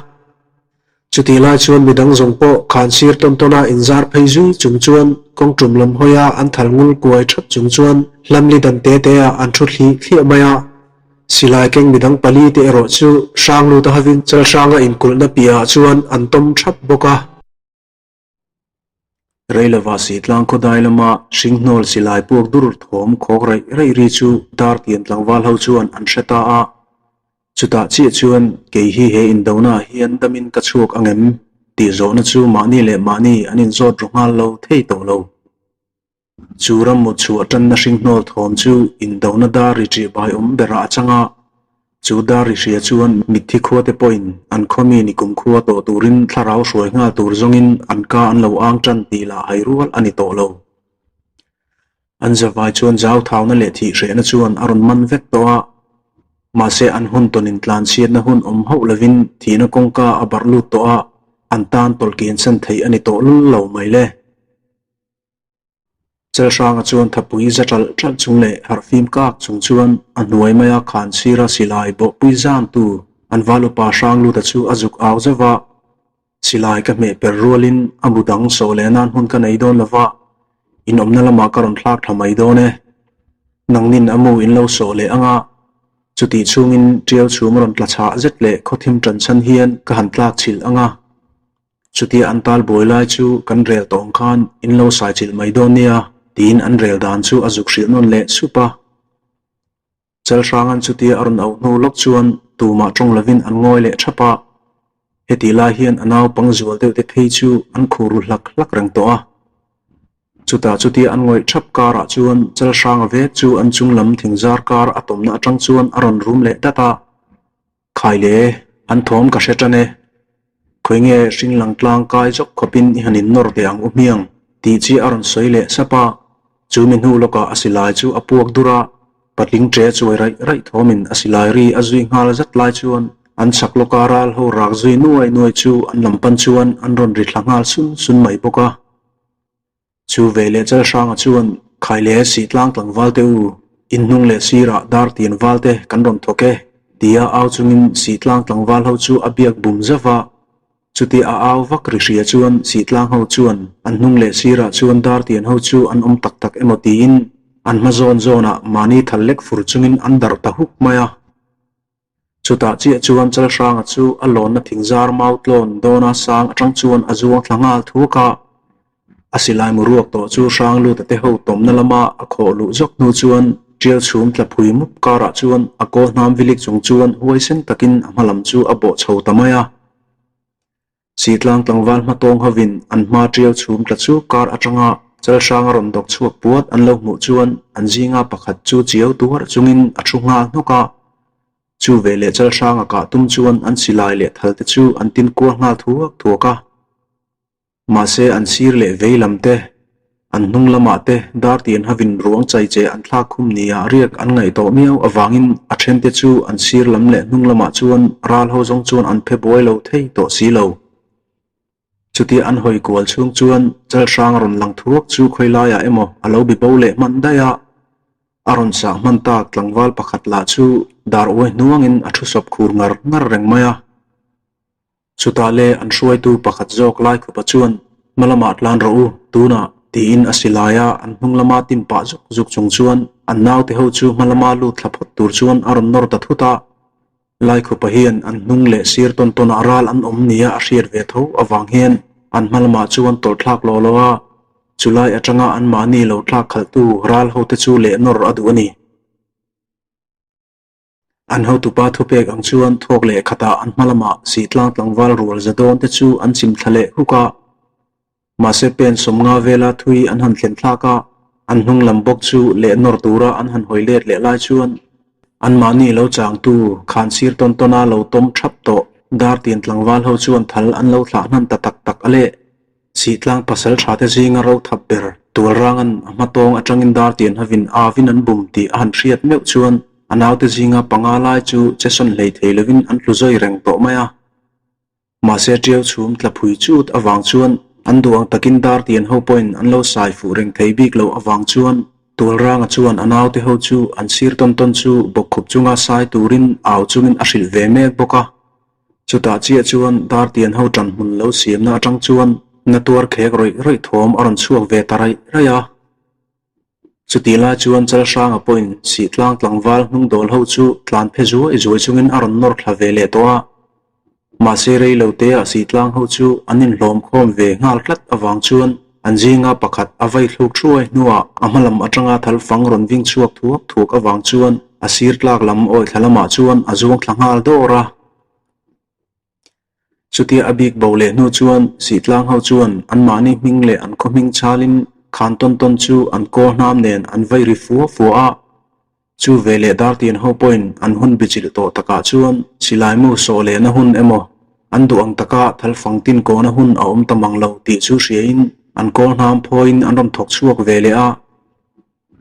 Chutih lai chuan midang zawng pawh khan sir tawn tawn a inzar phei zui chung chuan kawng tum lam hawi a an thal ngul kuai thap chung chuan hlamli dan te te ah an thu thli thliah mai a. Silai keng midang pali te erawh chu hrang lut a havin Chalhranga inkulhna piah ah chuan an tawm thap bawk a. Reilova Sitlang khawdai lama hringhnawl silai puak dur thawm khawk raih raih ri chu Dartian tlangval ho chuan an hre ta a. Chutah chiah chuan kei hi he indonaah hian damin ka chhuak ang em tih zawhna chu mahni leh mahni an inzawt ru nghal lo thei tawh lo. Chu ram mut chhuah tanna hringhnawl thawm chu indona dar ri ṭih bai awm berah a chang a, chu dar ri hria chuan mitthi khuate pawhin an khawmi ni kumkhua tawh turin thlarau hruai nghal tur zawngin an ka an lo ang ṭan tih lah hai rual a ni tawh lo. An zavai chuan zau thauna leh thih hrehna chuan a rawn man vek tawh a, mahse an hun tawn intlanchhiatna hun awm hauh lovin thihna kawngka a barh lut tawh a, an tan tawlhkiansan theih a ni tawh lul lo mai le. Chelhranga chuan thapui za ṭalh ṭalh chung leh harhfim kak chung chuan a hnuai maia khan sira silai bawhpui zantu an val upa Hrangluta chu a zuk au zauh va. Silai ka hmeh per rualin a bu dang sawh leh nan hmun ka nei dawn lo va, in awmna lamah ka rawn thlak thla mai dawn e. Nangnin a mu in lo sawh leh ang a, chutih chhungin ṭial chhum rawn tla chhah zet leh khawthim ṭan chhan hian ka han tlak chhilh ang a. Chutia an tal buai lai chu kan rel tawng khan in lo sai chilh mai dawn nia tiin an rel dan chu a zuk hrilh nawn leh sup a. Chalhranga'n chutia a rawn auh hnu lawk chuan tumah tawng lovin an ngawi leh thap a. Hetih lai hian a naupang zual deuh te phei chu an khur ru hlak hlak reng tawh a. Chutah chutia an ngawih thap karah chuan Chalhranga vek chu an chung lam thingzar kar a tawmna atang chuan a rawn rum leh dat a. Khai le, an thawm ka hre tan e. Khawi nge hring lang tlang kai zawk khawpin i han innawr teh ang u hmiang tih chi a rawn sawi leh sap a. Chu mi hnu lawkah a silai chu a puak dur a, patling ṭe chuai raih raih thawmin a silai ri a zui nghal zat lai chuan an chhak lawka ral ho rak zui nuai nuai chu an lam pan chuan an rawn ri thla nghal sun sun mai bawk a. Chu ve leh Chalhranga chuan Khai leh Sihtlang tlangval te u, inhnung leh sirah Dartian val te kan rawn thawk e, tia au chungin Sihtlang tlangval ho chu a biak bum zauh va. Chutia a au vak ri hria chuan Sihtlang ho chuan an hnung leh sirah chuan Dartian ho chu an awm tak tak emaw tiin an hma zawn zawnah mahni thal lek fur chungin an darh ta huk mai a. Chutah chiah chuan Chalhranga chu a lawnna thingzar mau tlawn dawna sang atang chuan a zuang thla nghal thuak a. A silai mu ruak tawh chu Hrangluta te ho tawmna lama a khawh luh zawk hnu chuan Tial chhum tla phui mup karah chuan a kaw hnam vilik chung chuan huaisen takin a hma lam chu a bawh chho ta mai a. Sitlang tlangval hmatawng hovin an hma tial chhum tla chu kar atanga Chalhranga rawn dawk chhuak puat an lo hmuh chuan an zinga pakhat chu chiau tuar chungin a thu nghal hnawk a. Chu veleh Chalhranga kah tum chuan an silai leh thal te chu an tin kual nghal thuak thuak a. Mahse an sir leh vei lam te, an hnung lamah te dar tian havin ruang chai che an thlak khum nia riak an ngaih tawh miau avangin a then te chu an sir lam leh hnung lamah chuan ral ho zawng chuan an phe buai lo thei tawh si lo. Chutia an hawi kual chhung chuan Chalhrang rawn lang thuak chu khawi laiah emaw a lo bi bo leh hman daih a. A rawn sah hman tak tlangval pakhat lah chu dar uai hnuangin a thu sawp khur ngar ngar reng mai a. Chutah le an hruaitu pakhat zawk Laikhupa chuan hma lamah tlan rawh u, tunah, tiin a silai a, an hnung lama tin pah zuk zuk chung chuan an naute ho chu hma lama lut thla phawt tur chuan a rawn nawr ta thut a. Laikhupa hian an hnung leh sir tawn tawnah ral an awm nia a hriat ve tho avang hian an hma lamah chuan tawlh thlak lawh lo a, chulai atanga anmahni lo thlak khalhtu ral hote chu leh nawr a duh a ni. An hotupa thupek ang chuan thawk leh khatah an hma lamah Sihtlang tlangval rual za dawn te chu an chim thla leh huk a. Mahse pen 50 vela thui an han thlen thlak a, an hnung lam bawk chu leh nawr tura an han hawi let leh lai chuan anmahni lo changtu khan sir tawn tawna lo tawm thap tawh Dartian tlangval ho chuan thal an lo thlah hnan ta tak tak a le. Sihtlang pasal tha te zinga ro thap ber Tualrangan a hma tawng atangin Dartian hovin avin an bum tih a han hriat meuh chuan a naute zinga panga lai chu che sawn hlei thei lovin an tlu zawi reng tawh mai a. Mahse tiau chhum tla phui chut avang chuan an duh ang takin Dartian ho pawhin an lo sai fuh reng thei bik loh avang chuan Tualranga chuan a naute ho chu an sir tawn tawn chu bawkkhup chunga sai turin au chungin a hrilh ve mek bawk a. Chutah chiah chuan Dartian ho ṭan hmun lo siamna aṭang chuan na tuar khek rawih rawih thawm a rawn chhuak ve ta raih raih a. Chutih lai chuan Chalhranga pawhin Sihtlang tlangval hnung dawl ho chu tlan phe zuai zuai chungin a rawn nawr thla ve leh tawh a. Mahse rei lo teah Sihtlang ho chu an inhlawm khawm ve nghal tlat avang chuan an zinga pakhat a vai thluk thuai hnuah a hma lam atanga thal fang rawn ving chhuak thuak thuak avang chuan a sir tlak lam awi thla lamah chuan a zuang thla nghal dawr a. Chutia a bik bo leh hnu chuan Sihtlang ho chuan anmahni hming leh an khaw hming chalin khan tawn tawn chu an kawl hnam nen an vai ri fua fua a. Chu ve leh Dartian ho pawhin an hun bichilh tawh takah chuan silaimu sawh lehna hun emaw an duh ang taka thal fang tin kawna hun a awm ta mang lo tih chu hriain an kawl hnam phawiin an rawn thawk chhuak ve leh a.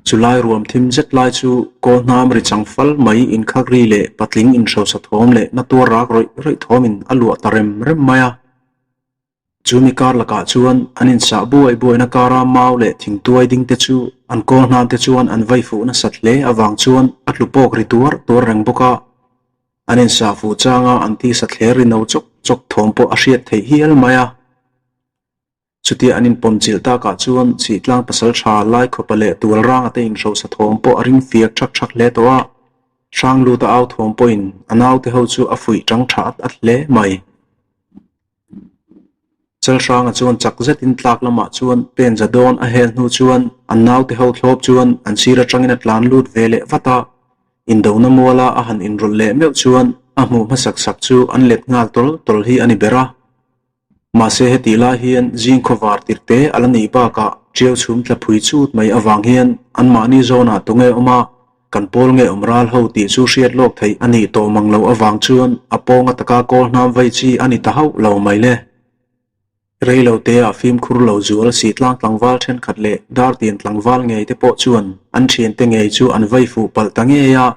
Chulai ruam thim zet lai chu kawl hnam ri chang fal mai inkhak ri leh patling inhrosa thawm leh na tuar rak rawih rawih thawmin a luah ta rem rem mai a. Chu mi kar lakah chuan an insah buai buaina kara mau leh thingtuai ding te chu an kawl hnam te chuan an vai fuh nasat hle avang chuan a tlu pawk ri tuar tuar reng bawk a. An insah fuh changa an tisa thler ri no chawk chawk thawm pawh a hriat theih hial mai a. Chutia an inpawm chilh takah chuan Sihtlang pasalṭha Laikhawpa leh Tualranga te inhrosa thawm pawh a ring fiak ṭhak ṭhak hle tawh a, Hrangluta au thawm pawhin a naute ho chu a fuih ṭang ṭha at at hle mai. Chalhranga chuan chak zetin tlak lamah chuan pen za dawn a hel hnu chuan an naute ho thlawp chuan an sir aṭangin a tlan lut ve leh vat a, indona muala a han inrawlh leh meuh chuan a hmuh hmasak sak chu an let nghal tawl tawl hi a ni ber a. Mahse hetih lai hian zing khawvar tirh te a la nih bakah ṭiau chhum tla phui chut mai avang hian anmahni zawnah tunge awm a, kan pawl nge awm ral ho tih chu hriat lawk theih a nih tawh mang loh avang chuan a pawnga taka kawl hnam vei chi a ni ta hauh lo mai le. Rei lo teah fimkhur lo zual Sihtlang tlangval thenkhat leh Dartian tlangval ngei te pawh chuan an thiante ngei chu an vei fuh palh ta ngei a.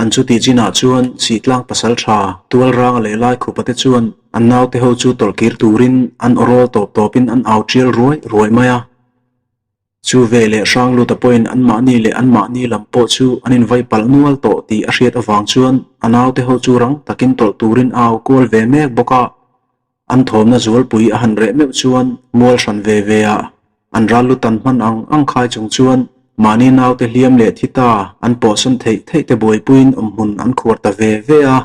An chutih chinah chuan Sihtlang pasal tha Tualranga leh Laikhupa te chuan an naute ho chu tawlh kir turin an awrawl tawp tawpin an au tial ruai ruai mai a. Chu ve leh Hrangluta pawhin anmahni leh anmahni lam pawh chu an invai palh nual tawh tih a hriat avang chuan a naute ho chu rang takin tawlh turin a au kual ve mek bawk a. An thawmna zualpui a han reh meuh chuan mual hran ve ve a, an ral lu tan hman ang ang khai chung chuan mahni naute hliam leh thi ta an pawhsawn theih theih te buaipuiin awmhmun an khuar ta ve ve a.